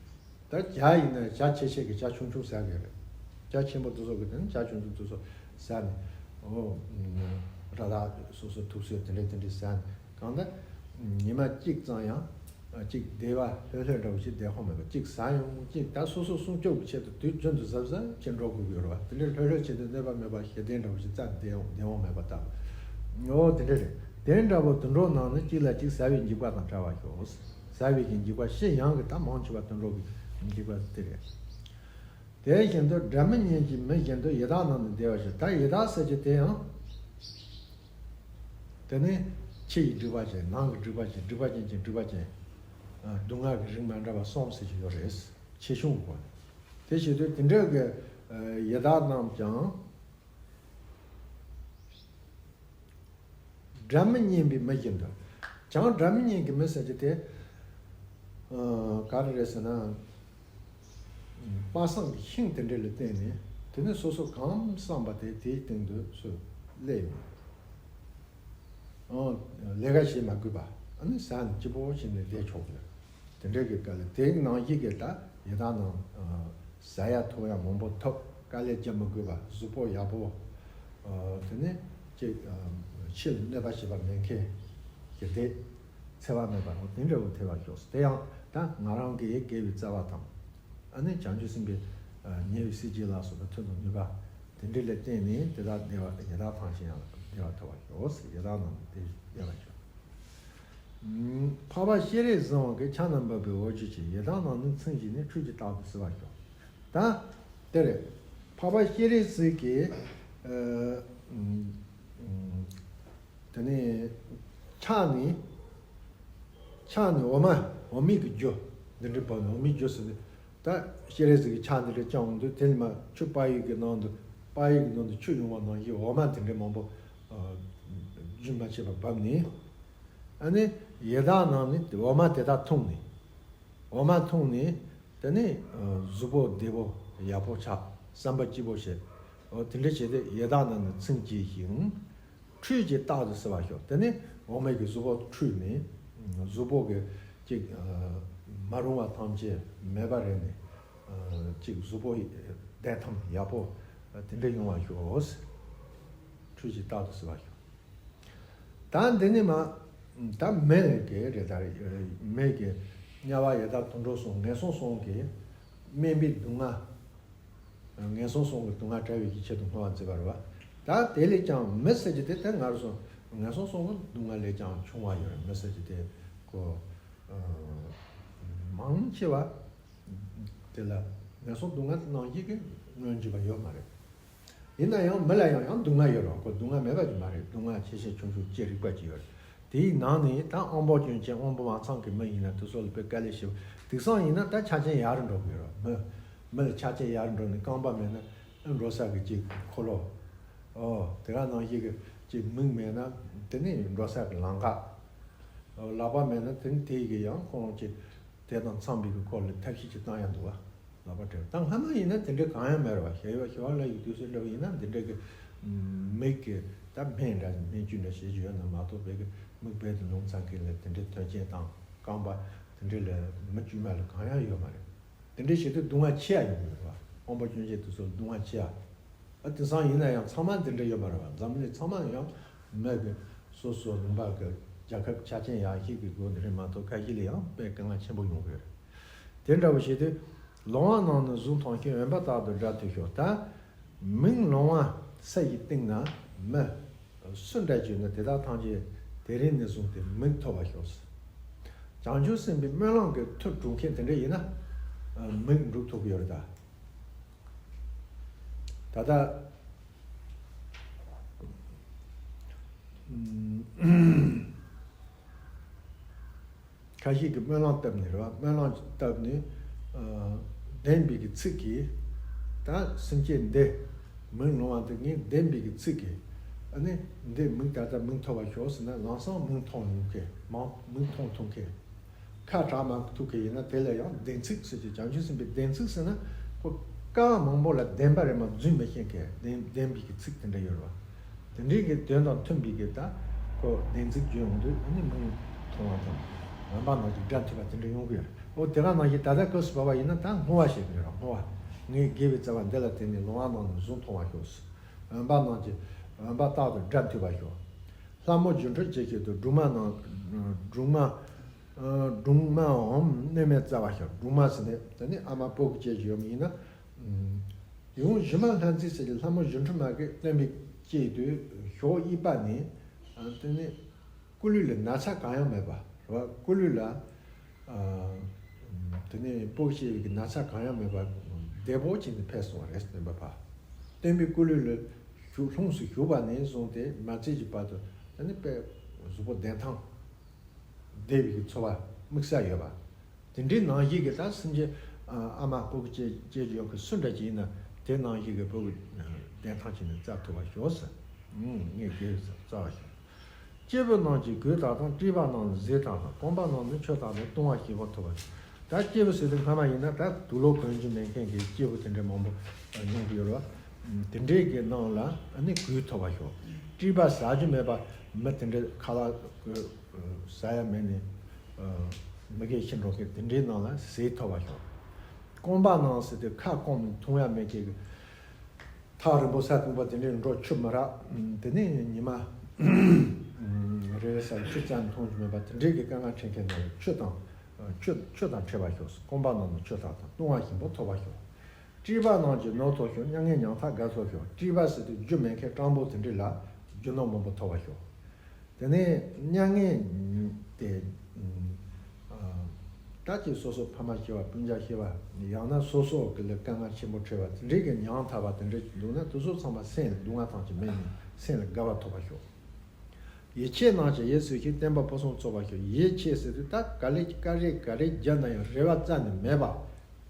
ད་བྱ་ཡིན་ན་བྱ་ཆེ་ཆེ་གི་བྱ་ཆུང་ཆུང་ཟ་གི་རེད། བྱ་ཆེན་པོ་དེ་ཚོ་གི་དེ་ནི་བྱ་ཆུང་ཆུང་དེ་ཚོ་ཟ་ནས་འོ་ར་ད་སོ་སོ་ཐུག་སོས་དེ་འདྲ་དེ་འདྲ་ཟ་ནས། གང་ལྟར་ཉི་མ་གཅིག་ཙམ་ཡང་གཅིག་བདེ་བ་ལྷོད་ལྷོད་འདྲ་བོ་ཞིག་བསྡད་ཁོམ་མེད་པ། གཅིག་ཟ་ཡོང་གཅིག་ད་སོ་སོ་སྲུང་སྐྱོབ་ཀྱི་ཆེད་དུ་དུས་རྒྱུན་དུ་གཟབ་གཟབ་བྱེད་འགྲོ་དགོས་ཀྱི་ཡོད་རེད་བ། དེ་འདྲའི་ལྷོད་ལྷོད་བྱེད་དུས་གནོད་པ་མེད་པ་ཞེ་བདེ་འདྲ་བོ་ཞིག་རྩ་བདེ་འོང་བདེ་འོང་མེད་པ་ལྟ་བུ། ཨོ་དེ་འདྲ་རེད། དེ་འདྲ་བོ་དུད་འགྲོ་རྣམས་ནི་གཅིག་ལ་གཅིག་ཟ་བའི་འཇིགས་པ་དང་བྲལ་བར་ཤོག། ཟ་བའི་གི་འཇིགས་པ་ཕྱི་ཡང་གི་ད་མང་ཆེ་བ་དུད་འགྲོ་གི་འཇིགས་པ་དེ་རེད། དེ་བཞིན་དུ་སྒྲ་མི་སྙན་གྱི་མི་བཞིན་དུ་ཡི་དྭགས་རྣམས་ནི་བདེ་བར་གཤེགས། ད་ཡི་དྭགས་ཟེར་གྱི་དེ་ཡང་། དེ་ནི་ཕྱི་ཡི་སྒྲིབ་པ་ཅན། ནང་གི་སྒྲིབ་པ་ཅན། སྒྲིབ་པ་ཅན་གྱི་སྒྲིབ་པ་ཅན། ཨ་སྡུག་བསྔལ་གྱི་རིགས་མ་འདྲ་བ་གསུམ་ཟེར་གྱི་ཡོད་རེད། ཆེ་ཆུང་གོ། དེ་བྱེད་དུས་དེ་འདྲ་གི་ཨ་ཡི་དྭགས་རྣམས་ཀྱང་། སྒྲ་མི་སྙན་པའི་མི་བཞིན་དུ། བྱང་སྒྲ་མི་སྙན་གྱི་མི་ཟེར་གྱི་དེ། ཨ་ག་རེ་རེད་ཟེར་ན། དཔག་བསམ་གྱི་ཤིང་དེ་འདྲ་ལ་བརྟེན་ནས་དེ་ནས་སོ་སོ་གང་བསམ་པ་དེ་དེའི་སྟེང་དུ་ཚུར་སླེབས་ཡོང་། ཨ་ལས་ཀ་བྱེད་མ་དགོས་པ་ཨ་ནི་ཟ་ནས་སྐྱིད་པོ་བྱས་ནས་བསྡད་ཆོག་གི། དེ་འདྲའི་གི་དཀའ་ལས། དེའི་ནང་བཞིན་གྱི་ད་ཡི་དྭགས་རྣམས་ཟ་ཡ་འཐུང་ཡ་མང་པོ་ཐོབ། དཀའ་ལས་རྒྱག་མི་དགོས་པ། གཟུགས་པོ་ཡག་པོ། དེ་ནས་ཅིག་ཕྱི་ལ་གནོད་པ་བྱེད་པ་མེད་མཁན་གྱི་བདེ། འཚེ་བ་མེད་པ་དང་དེ་འདྲ་བོ་ཐོབ་པར་ཤོག། དེ་ཡང་ད་ང་རང་གི་དགེ་བའི་རྩ་བ་དང་། ཨ་ནི་བྱང་ཆུབ་སེམས་དཔའི་ཉེ་བའི་སྲས་བརྒྱད་ལ་སོགས་པའི་མཐུ་དང་ནུས་པ་དེ་འདྲ་ལ་བརྟེན་ནས་དེ་དག་བདེ་བ་ཡི་དྭགས་ཐམས་ཅད་ཡང་བདེ་བ་ཐོབ་པར་ཤོག། ཡི་དྭགས་རྣམས་དེ་བདེ་བར་ཤོག། འཕགས་པ་སྤྱན་རས་གཟིགས་དབང་གིས་ཕྱག་ན་འབུལ་བའི་འོ་བརྒྱལ་གྱིས། ཡི་དྭགས་རྣམས་ནི་ཚིམ་བྱས་ནས། ཁྲུས་ཀྱིས་རྟག་ཏུ་བསིལ་བར་ཤོག། ད་དེ་རེད། འཕགས་པ་སྤྱན་རས་གཟིགས་ཀྱིས་ཨ་དེ་ནས་ཕྱག་ནས་ཕྱག་ནས་འོ་མ། འོ་མའི་གི་རྒྱུ། འདི་འདྲའི་བབས་ནས་འོ་མའི་རྒྱུ་ཟེར་ནས། ད་སྤྱན་རས་གཟིགས་ཀྱིས་ཕྱག་འདི་འདྲ་བརྐྱངས་འོང་དུས་དེ་ནས་མར་ཆུ་པ་ཡིག་གི་ནང་དུ། པ་ཡིག་གི་ནང་དུ་ཆུ་ཡོང་བ་ནང་བཞིན་འོ་མ་དེ་འདྲའི་མང་པོ་ཨ་རྒྱུན་མ་ཆད་པར་བབས་ནས། ཨ་ནི་ཡི་དྭགས་རྣམས་ནི་འོ་མ་དེ་དག་འཐུང་ནས། འོ་མ་འཐུང་ནས་དེ་ནས་ཨ་གཟུགས་པོ་བདེ་པོ་ཡག་པོ་ཆགས། བསམ་པ་སྐྱིད་པོ་བྱས། འོ་དེ་འདྲ་བྱས་ཏེ་ཡི་དྭགས་རྣམས་ནི་ཚིམ་བྱས་ཤིང་། ཁྲུས་ཀྱིས་རྟག་ཏུ་བསིལ་བར་ཤོག། དེ་ནས་འོ་མ་གིས་གཟུགས་པོ་ཁྲུས་ནས། གཟུགས་པོ་གི་ཅིག་ཨ་མ་རུང་བ་ཐམས་ཅད་མེད་པ་རེད་ནས། ཨ་ཅིག་གཟུགས་པོ་བདེ་ཐང་ཡག་པོ་དེ་འདྲ་ཡོང་བར་ཤོག། ཁྲུས་ཀྱིས་རྟག་ཏུ་བསིལ་བར་ཤོག། ད་འདི་ནས་མར་ད་མི་གི་རེད། ད་མི་གི་དམྱལ་བ་ཡི་དྭགས་དུད་འགྲོ་གསུམ་ངན་སོང་གསུམ་གྱི་དམན་པའི་སྡུག་བསྔལ། ངན་སོང་གསུམ་གྱི་སྡུག་བསྔལ་བྲལ་བའི་གི་ཆེད་དུ་བསྔོ་བ་མཛད་པ་རེད་བ། ད་དེ་ལས་ཀྱང་མི་ཟེར་གྱི་དེ་དེ་ང་རང་ཚོ་ངན་སོང་གསུམ་གྱི་སྡུག་བསྔལ་ལས་ཀྱང་ཆུང་བ་ཡོད་རེད། མི་ཟེར་གྱི་དེ་ཁོ་ཨ་མང་ཆེ་བ་དེ་ལ་ངན་སོང་སྡུག་བསྔལ་ནང་བཞིན་གྱི་མངོན་གྱུར་པ་ཡོད་མ་རེད། ཡིན་ན་ཡང་མི་ལ་ཡང་ཡང་སྡུག་བསྔལ་ཡོད་རེད། ཁོ་སྡུག་བསྔལ་མེད་པ་ཅིག་མ་རེད། སྡུག་བསྔལ་ཆེ་ཆེ་ཆུང་ཆུང་ཅི་རིགས་པ་ཅིག་ཡོད་རེད། དེའི་ནང་ནས་ད་དབང་པོ་སྐྱོན་ཅན་དབང་པོ་མ་ཚང་གི་མི་ཡིན་ན་དེ་ཚོ་ལ་དཔེ་དཀའ་ལས་ཞེ་པོ། དེང་སང་ཡིན་ན་ད་ཆ་རྐྱེན་ཡག་རུ་འགྲོ་གི་ཡོད་རེད། མི་མི་ལ་ཆ་རྐྱེན་ཡག་རུ་འགྲོ་ནས་རྐང་པ་མེད་ན་འགྲོ་ས་གི་ཅིག་འཁོར་ལོ། ཨོ་དེ་ག་ནང་བཞིན་གྱི་ཅིག་མིག་མེད་ན་དེ་ནས་འགྲོ་ས་གི་ལམ་ཁ། ཨོ་ལག་པ་མེད་ན་དེ་ནས་དེ་ཡི་གི་ཡང་ཁོང་ཅིག་དེ་དང་འཚམས་པའི་གི་སྐོར་ལ་ཐབས་ཤེས་ཅིག་བཏང་ཡ་འདུག་བ། ལག་པ་སྤྲད་ད་སྔ་མ་ཡིན་ན་དེ་འདྲའི་གང་ཡང་མེད་རེད་བ། ཞེ་བ་ཞེ་བ་ལ་ཡི་དུས་སུ་འདྲ་བ་ཡིན་ན་འདི་འདྲའི་གི་མིག་གི་ད་སྨན་འདྲ་སྨན་བཅོས་འདྲ་བྱེད་རྒྱུ་ཡོད་ན་མ་གཏོགས་བས་གི་མིག་བལ་དུ་ལོང་ཚང་གི་ལ་དེ་འདྲའི་དོན་རྐྱེན་དང་རྐང་པ་དེ་འདྲའི་ལ་མི་བཅོས་མ་ལ་གང་ཡང་ཡོད་མ་རེད། དེ་འདྲའི་བྱེད་དུས་སྡུག་བསྔལ་ཆེ་ཡ་ཡོང་གི་རེད་བ། དབང་པོ་སྐྱོན་ཅན་དེ་ཚོ་སྡུག་བསྔལ་ཆེ་ཡ། ཨ་དེང་སང་ཡིན་ན་ཡང་ཚང་མ་དེ་འདྲ་ཡོད་མ་རེད་བ། འཛམ་གླིང་ཚང་མ་ཡང་མི་གི་སོ་སོ་ལུང་པ་གི་རྒྱལ་ཁབ་ཆ་རྐྱེན་ཡག་ཤོས་ཀྱི་སྒོ་ནས་རེད་མ་གཏོགས་ཁ་ཤས་ལ་ཡང་དཔེ་དཀའ་ངལ་ཆེན་པོ་ཡོང་གི་རེད། དེ་འདྲ་བོ་བྱེད་དུས་ལོང་བ་ནང་ནས་གཟུགས་མཐོང་ཞིང་འོན་པ་རྟག་ཏུ་སྒྲ་ཐོས་ཤོག་ད་མིག་ལོང་བ་ས་ཡི་སྟེང་ན་མི་སུ་འདྲ་བྱུང་ན་དེ་དག་ཐམས་ཅད་དེ་རིང་ནས་བཟུང་སྟེ་མིག་ཐོབ་པར་ཤོག་བྱང་ཆུབ་སེམས་དཔའི་སྨོན་ལམ་གྱི་མཐུ་སྒྲུབ་མཁན་དེ་འདྲ་ཡིན་ན་མིག་འགྲུབ་ཐུབ་ཀྱི་ཡོད་རེད་ད། ད་ལྟ་ཁ་ཤས་ཀྱིས་སྨོན་ལམ་བཏབ་ནས་རེད་བ། སྨོན་ལམ་བཏབ་ནས་བདེན་པའི་གི་ཚིག་གིས་ད་སེམས་ཅན་འདི་མིག་ལོང་བ་འདི་ངས་བདེན་པའི་གི་ཚིག་གིས་ཨ་ནི་འདི་མིག་ད་ལྟ་མིག་ཐོབ་པར་ཤོག་ཟེར་ན་ལམ་སང་མིག་མཐོང་ཡོང་མཁན་མང་མིག་མཐོང་ཐུབ་མཁན། ཁ་གྲག་མ་ཐུབ་མཁན་ཡིན་ན་དེ་ལ་ཡང་བདེན་ཚིག་ཟེར་གྱི། བྱང་ཆུབ་སེམས་དཔའི་བདེན་ཚིག་ཟེར་ན་ཁོ་བཀའ་མང་པོ་ལ་བདེན་པ་རེད་མ་རྫུན་མི་ཤེས་མཁན་བདེན་བདེན་པའི་གི་ཚིག་དེ་འདྲ་ཡོད་རེད་བ། དེ་འདྲའི་གི་དོན་དང་མཐུན་པའི་གི་ད་ཁོ་བདེན་ཚིག་བརྗོད་ཡོང་དུས་ཨ་ནི་མིག་མཐོང་བ་དང་འོན་པ་ནང་གི་སྒྲ་ཐོས་པ་དེ་འདྲ་ཡོང་གི་ཡོད་རེད། འོ་དེ་ག་ནང་བཞིན་ད་ལྟ་སྐབས་སུ་བབས་པ་ཡིན་ན་ད་བསྔོ་བ་བྱེད་ཀྱི་ཡོད་རེད། བསྔོ་བ། ངས་དགེ་བའི་རྩ་བ་འདི་ལ་བརྟེན་ནས་ལོང་བ་ནང་ནས་གཟུགས་མཐོང་བར་ཤོག་འོན་པ་ནང་གི་འོན་པ་རྟག་ཏུ་སྒྲ་ཐོས་པར་ཤོག་ལྷ་མོ་སྒྱུ་འཕྲུལ་ཅན་ཞིག་ཏུ་སྦྲུམ་མ་རྣམས་སྦྲུམ་མ་སྦྲུམ་མའམ་གནོད་མེད་བཙའ་བར་ཤོག་སྦྲུམ་མ་ཟེར་ནས་དེ་ནི་ཨ་མ་སྤུ་གུ་སྐྱེས་ཀྱི་ཡོད་མ་ཡིན་ན། ཡང་གཞུ་མ་ལྷ་མཛེས་ཟེར་གྱི་ལྷ་མོ་སྒྱུ་འཕྲུལ་མ་གིས་བསྟན་པའི་སྐྱེས་དུས་ཞོགས་གཡས་པ་ནས་དེ་ནི་སྐུ་ལུས་ལ་ན་ཚ་གང་ཡང་མེད་པ་རེད་བ། སྐུ་ལུས་ལ་དེ་ནི་སྤུ་གུ་སྐྱེས་པའི་ན་ཚ་གང་ཡང་མེད་པ་བདེ་པོ་བྱས་ནས་ཕེབས་སོང་བ་རེད། བསྟན་པ་ཕ་བསྟན་པའི་སྐུ་ལུས་ལ་ལྷུང་སུ་ཞུགས་པ་ནས་བཟུང་སྟེ་མ་ཚད་ཀྱི་བར་དུ་དེ་ནི་དཔེ་གཟུགས་པོ་བདེ་ཐང་བདེ་བའི་འཚོ་བ་དམིགས་བསལ་ཡོད་པ། དེ་འདྲའི་ནང་བཞིན་གྱི་ད་སེམས་ཅན་ཨ་མ་སྤུ་གུ་སྐྱེས་སྐྱེས་ཀྱི་ཡོད་ཀྱི་སུ་འདྲ་ཅིག་ཡིན་ན་དེ་ནང་བཞིན་གྱི་སྤུ་གུ་བདེན་ཐང་ཅིག་ནས་བཙའ་ཐུབ་པ་ཤོག་ཟེར། ངས་དགེ་བའི་རྩ་བ་ཤོག་སྐྱེས་བུ་རྣམས་ཀྱི་གོས་དག་དང་། སྤྲིས་པ་རྣམས་ནི་ཟས་དག་དང་། རྐང་པ་རྣམས་ནི་ཆུ་དག་དང་། བཏུང་བ་ཞིམ་པོ་ཐོབ་པ་ཡིན། ད་སྐྱེས་བུ་ཟེར་དུས་སྔ་མ་ཡིན་ན་ད་དུག་ལོག་གོན་རྒྱུ་མེད་མཁན་གྱི་སྐྱེས་བུ་དེ་འདྲའི་མང་པོ་མྱོང་གི་ཡོད་རེད་བ། དེ་འདྲའི་གི་ནང་ལ་ཨ་ནི་གོས་ཐོབ་པ་ཤོག་སྤྲིས་པ་ཟ་རྒྱུ་མེད་པ་མི་དེ་འདྲའི་ཁ་ལག་གི་ཟ་ཡ་མེད་ནས་མི་རྒས་ཤི་འགྲོ་མཁན་དེ་འདྲའི་ནང་ལ་ཟས་ཐོབ་པ་ཤོག་རྐང་པ་རྣམས་ཟེར་དུས་ཁ་སྐོམ་ནས་འཐུང་ཡ་མེད་མཁན་གྱི་ཐག་རིང་པོ་ས་སྟོང་པ་དེ་འདྲའི་འགྲོ་ཆུ་མི་རག་དེ་ནས་ཉི་མ་རེ་རེ་ས་ཆུ་རྩ་ནས་འཐུང་རྒྱུ་མེད་པ་དེ་འདྲའི་གི་དཀའ་ངལ་འཕྲད་མཁན་ནང་ལ་ཆུ་དང་ཆུ་ཆུ་དང་འཕྲད་པ་ཤོག་རྐང་པ་རྣམས་ནི་ཆུ་དག་དང་། བཏུང་བ་ཞིམ་པོ་ཐོབ་པ་ཤོག་སྤྲིས་པ་རྣམས་ཀྱི་ནོར་ཐོབ་ཤོག་མྱ་ངན་མྱང་ཐག་རྒ་ཐོབ་ཤོག་སྤྲིས་པ་ཟེར་དུས་རྒྱུ་མེད་མཁན་སྤྲང་པོ་དེ་འདྲ་ལ་རྒྱུ་ནོར་མང་པོ་ཐོབ་པ་ཤོག་དེ་ནས་མྱ་ངན་དེ་ད་ཅིག་སོ་སོ་ཕ་མ་ཤི་བ་སྤུན་ཀྱག་ཤི་བ་ཡང་ན་སོ་སོ་གི་ལ་དཀའ་ངལ་ཆེན་པོ་འཕྲད་པ་དེ་འདྲའི་གི་མྱང་ཐག་པ་དེ་འདྲ་ཞིག་འདུག་ན་དེ་ཚོ་ཚང་མ་སེམས་ལ་སྡུག་བསྔལ་ཐམས་ཅད་མེད་ནས་སེམས་ལ་དགའ་བ་ཐོབ་པ་ཤོག་ཡིད་ཆེས་རྣམས་ཀྱིས་ཡིད་སུན་ཞིང་བརྟན་པ་ཕུན་སུམ་ཚོགས་པར་ཤོག་ཡིད་ཆེས་ཟེར་དུས་ད་དཀའ་ལས་དཀའ་རེ་ག་རེ་བརྒྱབ་ན་ཡང་རེ་བ་རྩ་ནས་མེད་པ།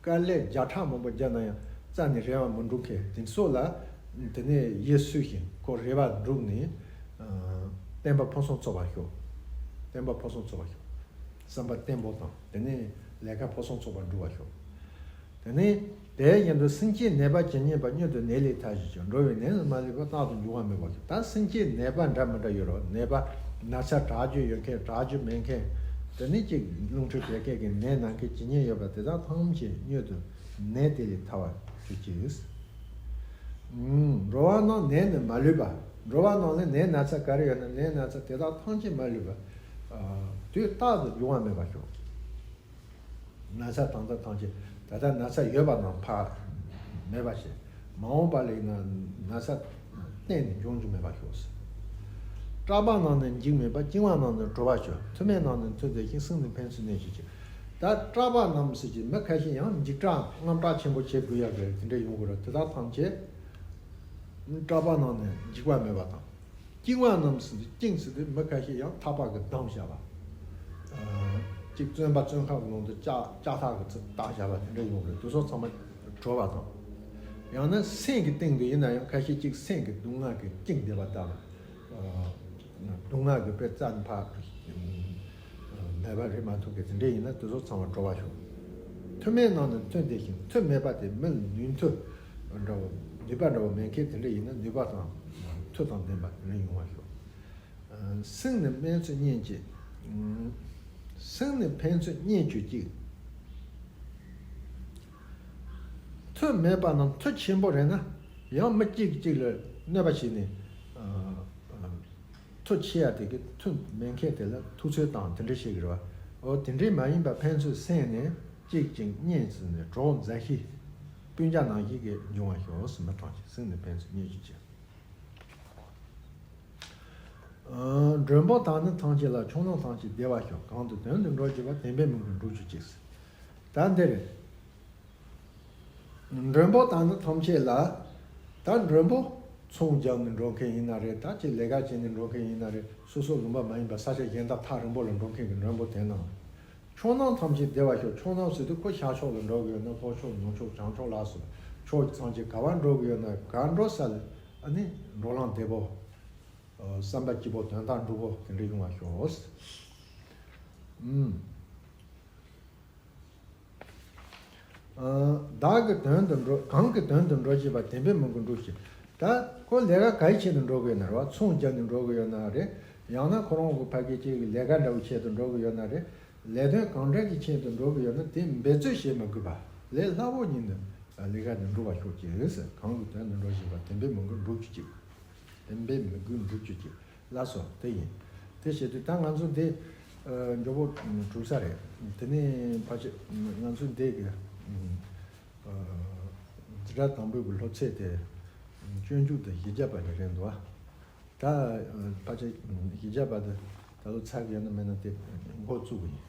དཀའ་ལས་བརྒྱ་ཕྲག་མང་པོ་བརྒྱབ་ན་ཡང་རྩ་ནས་རེ་བ་མི་འགྲུབ་མཁན་དེ་ཚོ་ལ་དེ་ནས་ཡིད་སུན་ཞིང་ཁོ་རེ་བ་འགྲུབ་ནས་བརྟན་པ་ཕུན་སུམ་ཚོགས་པར་ཤོག་བརྟན་པ་ཕུན་སུམ་ཚོགས་པར་ཤོག་བསམ་པ་བརྟན་པོ་དང་དེ་ནས་ལས་ཀ་ཕུན་སུམ་ཚོགས་པར་འགྲུབ་པར་ཤོག་དེ་ནས་དེ་བཞིན་དུ་སེམས་ཅན་ནད་པ་ཇི་སྙེད་པ། སྨྱུག་ཏུ་ནད་ལས་ཐར་བྱེད་ཅིང་། འགྲོ་བའི་ནད་ལས་མ་ལུས་པ། རྟག་ཏུ་འབྱུང་བ་སྨོས་པར་ཤོག་ད་སེམས་ཅན་ནད་པ་འདྲ་མི་འདྲ་ཡོད་རེད། ནད་པ་ན་ཚ་དྲག་རྒྱུ་ཡོད་མཁན་དྲག་རྒྱུ་མེད་མཁན་དེ་ནས་ཅིག་རླུང་མཁྲིས་བད་ཀན་གྱི་ནད་ན་མཁན་ཇི་སྙེད་ཡོད་པ་དེ་དག་ཐམས་ཅད་སྨྱུག་ཏུ་ནད་དེ་ལས་ཐར་བར་གྱུར་ཅིག་འགྲོ་བ་རྣམས་ནད་ནི་མ་ལུས་པ། འགྲོ་བ་རྣམས་ལ་ནད་ན་ཚ་ག་རེ་ཡོད་ན་ནད་ན་ཚ་དེ་དག་ཐམས་ཅད་མ་ལུས་པ། དུས་རྟག་ཏུ་འབྱུང་བ་སྨོས་པར་ཤོག་ན་ཚ་དང་ད་ཐམས་ཅད་ད་ལྟ་ན་ཚ་ཡོད་པ་རྣམས་ཕར་མེད་པ་བྱས། མ་འོངས་པ་ལ་ཡིན་ན་ན་ཚ་ གཏན་ནས་འབྱུང་རྒྱུ་མེད་པར་ཤོག། སྐྲག་པ་རྣམས་ནི་འཇིགས་མེད་པར། སྐྱིད་པ་རྣམས་ནི་གྲོལ་བར་ཤོག། མཐུ་མེད་རྣམས་ནི་མཐུ་མཛད་ཅིང་། སྲིད་ནི་ཕན་ཚུན་གནས་གྱུར་ཅིག། ད་སྐྲག་པ་རྣམས་ཟེར་གྱི་མི་ཁ་ཤས་ཡང་འཇིགས་སྐྲག་དངངས་སྐྲག་ཆེན་པོ་བྱེད་དགོས་ཡག་གི་དེ་འདྲ་ཡོང་གི་རེད། དེ་དག་ཐམས་ཅད་སྐྲག་པ་རྣམས་ནི་འཇིགས་པ་མེད་པ་དང་། སྐྱིད་པ་རྣམས་སུ་སྐྱིད་ཟེར་དུས་མི་ཁ་ཤས་ཡང་ཐག་པ་གིས་བསྡམས་བཞག་པ། ཨ། གཅིག་བཙོན་པ་བཙོན་ཁང་གི་ནང་དུ་ལྕགས་ལྕགས་ཐག་གིས་ཚུར་བཏགས་བཞག་པ་དེ་འདྲ་ཡོང་གི་རེད། དེ་ཚོ་ཚང་མ་གྲོལ་བ་དང་། ཡང་ན་སེམས་ཀྱི་སྟེང་དུ་ཡིན་ན་ཡང་ཁ་ཤས་གཅིག་སེམས་ཀྱི་སྡུག་བསྔལ་གྱིས་བཅིངས་བསྡད་པ་ལྟ་བུ། ཨ། སྡུག་བསྔལ་གྱི་དཔེ་རྩ་ནས་ཕར་མེད་པ་རེད་མ་ཐུབ་མཁན་དེ་འདྲ་ཡིན་ན་དེ་ཚོ་ཚང་མ་གྲོལ་བར་ཤོག། མཐུ་མེད་རྣམས་ནི་མཐུ་ལྡན་ཞིང་། མཐུ་མེད་པ་དེ་མི་ལ་ནུས་མཐུ་འདྲ་བོ་ནུས་པ་འདྲ་བོ་མེད་མཁན་དེ་འདྲ་ཡིན་ན་ནུས་པ་དང་མཐུ་དང་ལྡན་པ་དེ་འདྲ་ཡོང་བར་ཤོག། ཨ། སྲིད་ནི་སྨན་ཚོགས་གཉེན་གྱིས། ཨ། སྲིད་ནི་ཕན་ཚུན་གནས་གྱུར་ཅིག། མཐུ་མེད་པ་རྣམས་མཐུ་ཆེན་པོ་རེད་ན་ཡང་མི་གཅིག་གཅིག་ལ་གནོད་པ་བྱས་ནས། ཨ། ཨ། མཐུ་ཆེ་ཡ་དེ་གིས་མཐུ་མེད་མཁན་དེ་ལ་ཐུགས་ཚོད་བཏང་དེ་འདྲ་བྱེད་ཀྱི་རེད་བ། འོ་དེ་འདྲའི་མ་ཡིན་པ་ཕན་ཚུན་སྲིད་ནི་གཅིག་ཅིང་གཉེན་ཟེར་ནས་གྲོགས་མཛའ་བཤེས་སྤུན་ཀྱག་ནང་བཞིན་གྱི་འབྱུང་བར་ཤོག་ཟེར། མི་ཐམས་ཅད་སྲིད་ནི་ཕན་ཚུན་གནས་གྱུར་ཅིག། ཨ། མགྲོན་པོ་དག་ནི་ཐམས་ཅད་ལ། ཆོས་རྣམས་ཐམས་ཅད་བདེ་བར་ཤོག། གང་དུ་དོན་དུ་འགྲོ་བྱེད་པ། བདེན་པའི་མོས་གུས་འགྲུབ་གྱུར་ཅིག། ད་འདིར་མགྲོན་པོ་དག་ནི་ཐམས་ཅད་ལ། ད་མགྲོན་པོ་ཚོང་རྒྱག་ནས་འགྲོ་མཁན་ཡིན་ན་རེད། ད་ཅིག་ལས་ཀ་བྱས་ནས་འགྲོ་མཁན་ཡིན་ན་རེད། སོ་སོ་ལུང་པ་མ་ཡིན་པ་ས་ཆ་གཞན་དག་ཐག་རིང་པོ་ལ་འགྲོ་མཁན་གྱི་མགྲོན་པོ་དེ་རྣམས། ཆོས་རྣམས་ཐམས་ཅད་བདེ་བར་ཤོག། ཆོས་རྣམས་ཟེར་དུས་ཁོ་ཤར་ཕྱོགས་ལ་འགྲོ་གི་ཡོད་ན་ལྷོ་ཕྱོགས་ནུབ་ཕྱོགས་བྱང་ཕྱོགས་ལ་སོགས་ཕྱོགས་ཐམས་ཅད་ག་པར་འགྲོ་གི་ཡོད་ན་ག་འགྲོ་ས་ལ་ཨ་ནི་འགྲོ་ལམ་བདེ་པོ། ཨ། བསམ་པ་སྐྱིད་པོ་དོན་དག་འགྲུབ་པོ་དེ་འདྲ་ཡོང་བར་ཤོག། ཨུམ། ཨ། བདག་གི་དོན་དུ་འགྲོ། གང་གི་དོན་དུ་འགྲོ་བྱེད་པ། བདེན་པའི་མོས་གུས་འགྲུབ་ཅིག། ད་ཁོ་ལས་ཀ་ག་རེ་ཆེད་དུ་འགྲོ་གི་ཡོད་ན་རེད་བ། ཚོང་རྒྱག་ནས་འགྲོ་གི་ཡོད་ན་རེད། ཡང་ན་ཁོ་རང་གི་ཕ་གི་ཅིག་གི་ལས་ཀ་འདྲ་བོ་ཆེད་དུ་འགྲོ་གི་ཡོད་ན་རེད། ལས་དོན་གང་འདྲ་གི་ཆེད་དུ་འགྲོ་གི་ཡོད་ན་དེ་འབད་རྩོལ་བྱེད་མི་དགོས་པ། ལས་སླ་པོ་ཉིད་དུ་ལས་ཀ་དེ་འགྲུབ་པར་ཤོག་ཅིག་ཟེར། གང་གི་དོན་དུ་འགྲོ་བྱེད་པ། བདེན་པའི་མོས་གུས་འགྲུབ་རྒྱུ་ཅིག། བདེན་པའི་མོས་གུས་འགྲུབ་རྒྱུ་ཅིག། ལགས་སོ། དེ་ཡིན། དེ་བྱེད་དུས་ད་ང་ཚོ་འདི་ཨ་མགྱོགས་པོ་གྲུབ་ས་རེད། དེ་ནས་ཕལ་ཆེར་ང་ཚོ་འདི་གི་ཨ་འཛིན་གྲྭ་དང་པོའི་གི་སློབ་ཚན་དེ་སྤྱོད་འཇུག་དང་གཞི་རྒྱ་པ་གི་རེད་འདུག་ཨ། ད་ཕལ་ཆེར་གཞི་རྒྱ་པ་དེ་ད་ལོ་ཚར་གི་ཡོད་ན་མེད་ན་དེ་འགོ་བཙུགས་གི་ཡིན།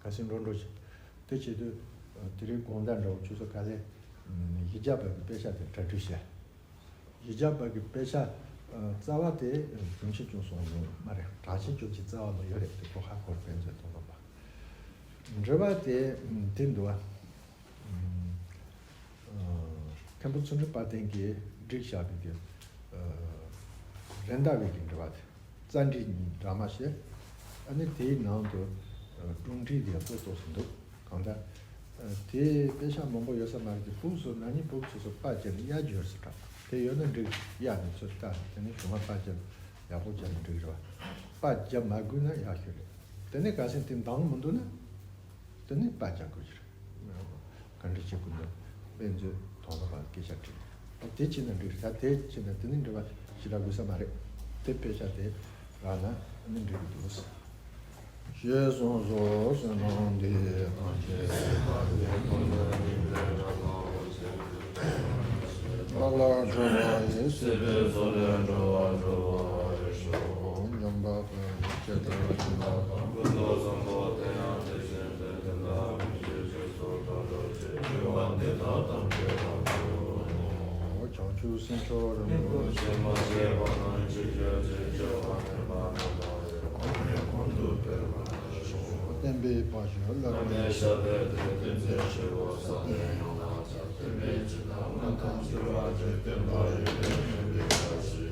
ག་ཚོད་འགྲོ་འགྲོ་བྱེད། དེ་བྱེད་དུས་དེ་རིང་དགོང་དག་འདྲ་བོ་ཁྱོད་ཚོ་ག་ལེ་གཞི་རྒྱ་པ་གི་དཔེ་ཆ་དེ་གྲ་སྒྲིག་བྱས། གཞི་རྒྱ་པ་གི་དཔེ་ཆ་རྩ་བ་དེ་རྒྱུན་ཆད་བྱུང་སོང་ཡོད་མ་རེད། གྲགས་ཆེན་ཅོག་གི་རྩ་བ་ལ་ཡོད་རེད། དེ་ཁོ་ཧ་གོ་རེད། དཔེ་མཛོད་དང་པོ་པ། འགྲེལ་པ་དེ་དེ་འདུག་ཨ། མཁན་པོ་ཚུལ་ཁྲིམས་དཔལ་ལྡན་གྱིས་བསྒྲིགས་བཞག་པའི་གི་རེད་མདའ་བའི་གི་འགྲེལ་པ་དེ། རྩ་འགྲེལ་གཉིས་སྦྲགས་མ་བྱས། ཨ་ནི་དེའི་ནང་དུ་ཨ་སྒྲུང་འགྲེལ་དེ་ཡང་ཏོག་ཏོག་ཙམ་འདུག། གང་ལྟར་ཨ་དེ་དཔེ་ཆ་མང་པོ་ཡོད་ས་མ་རེད་དེ། ཕུགས་སུ་ན་ནིང་ཕུགས་སུ་སུ་པར་བརྒྱབ་ནས་གཡར་རྒྱུ་ཡོད་ས་འདྲ། དེ་ཡོད་ན་འགྲིག། གཡར་ནས་ཚུར་བལྟ་ནས་དེ་ནས་གཞུག་མ་པར་བརྒྱབ་ཡག་པོ་བརྒྱབ་ནས་འགྲིག་རེད་བ། པར་བརྒྱབ་མ་དགོས་ན་ཡག་ཤོས་རེད། དེ་ནས་གལ་སྲིད་དེ་འདང་མི་འདུག་ན། དེ་ནི་པར་རྒྱག་དགོས་ཀྱི་རེད། ག་འདྲ་བྱེད་དགོས་འདུག། དཔེ་མཛོད་དང་པོ་པ་སྐད་ཆ་དྲིས། དེ་བྱས་ན་འགྲིག་རེད། ད་དེ་བྱས་ན་དེ་ནི་འགྲེལ་པ་ཞེ་དྲག་དགོས་ས་མ་རེད། དེ་དཔེ་ཆ་དེ་རག་ན་ནི་འགྲིག་གི་འདུག། ཞེས་གསུངས་སོ། བསོད་ནམས་འདི་ཡིས་ཐམས་ཅད་གཟིགས་པ་ཉིད། ཐམས་ཅད་མཁྱེན་པའི་ཕྱག་རྒྱ་ཆེན་པོ་མཆོག། བདག་ལ་སྤྲོ་བ་ཡི། སྲིད་པའི་མཚོ་ལས་འགྲོ་བ་སྒྲོལ་བར་ཤོག། འཇམ་དཔལ་དཔལ་མོས་ཇི་ལྟར་མཁྱེན་པ་དང་། ཀུན་ཏུ་བཟང་པོ་དེ་ཡང་དེ་བཞིན་ཏེ། དེ་དག་ཀུན་གྱི་རྗེས་སུ་བདག་སློབ་ཅིང་། སྤྱོད་པ་འདི་དག་ཐམས་ཅད་རབ་ཏུ་བསྔོ། བྱང་ཆུབ་སེམས་མཆོག་རིན་པོ་ཆེ། མ་སྐྱེས་པ་དང་ཆོས་སྤྱོད་ཅིང་། སྤྱོད་པ་ངན་པ་རྣམས་དག་ཡང་། གོང་ནས་གོང་དུ་འཕེལ་བར་ཤོག། བསྟན་པའི་དཔལ་གྱུར་ལག་ལེན་ཞབས་པད་བརྟན། བསྟན་འཛིན་ཆེ་བ་སྲ་བརྟན་ཡོང་བར་བྱ། བསྟན་པའི་སྤྱི་དང་མངའ་ཐང་འཕྱུར་བ་གཅོད། བསྟན་པ་ཡུན་རིང་གནས་པའི་བཀྲ་ཤིས།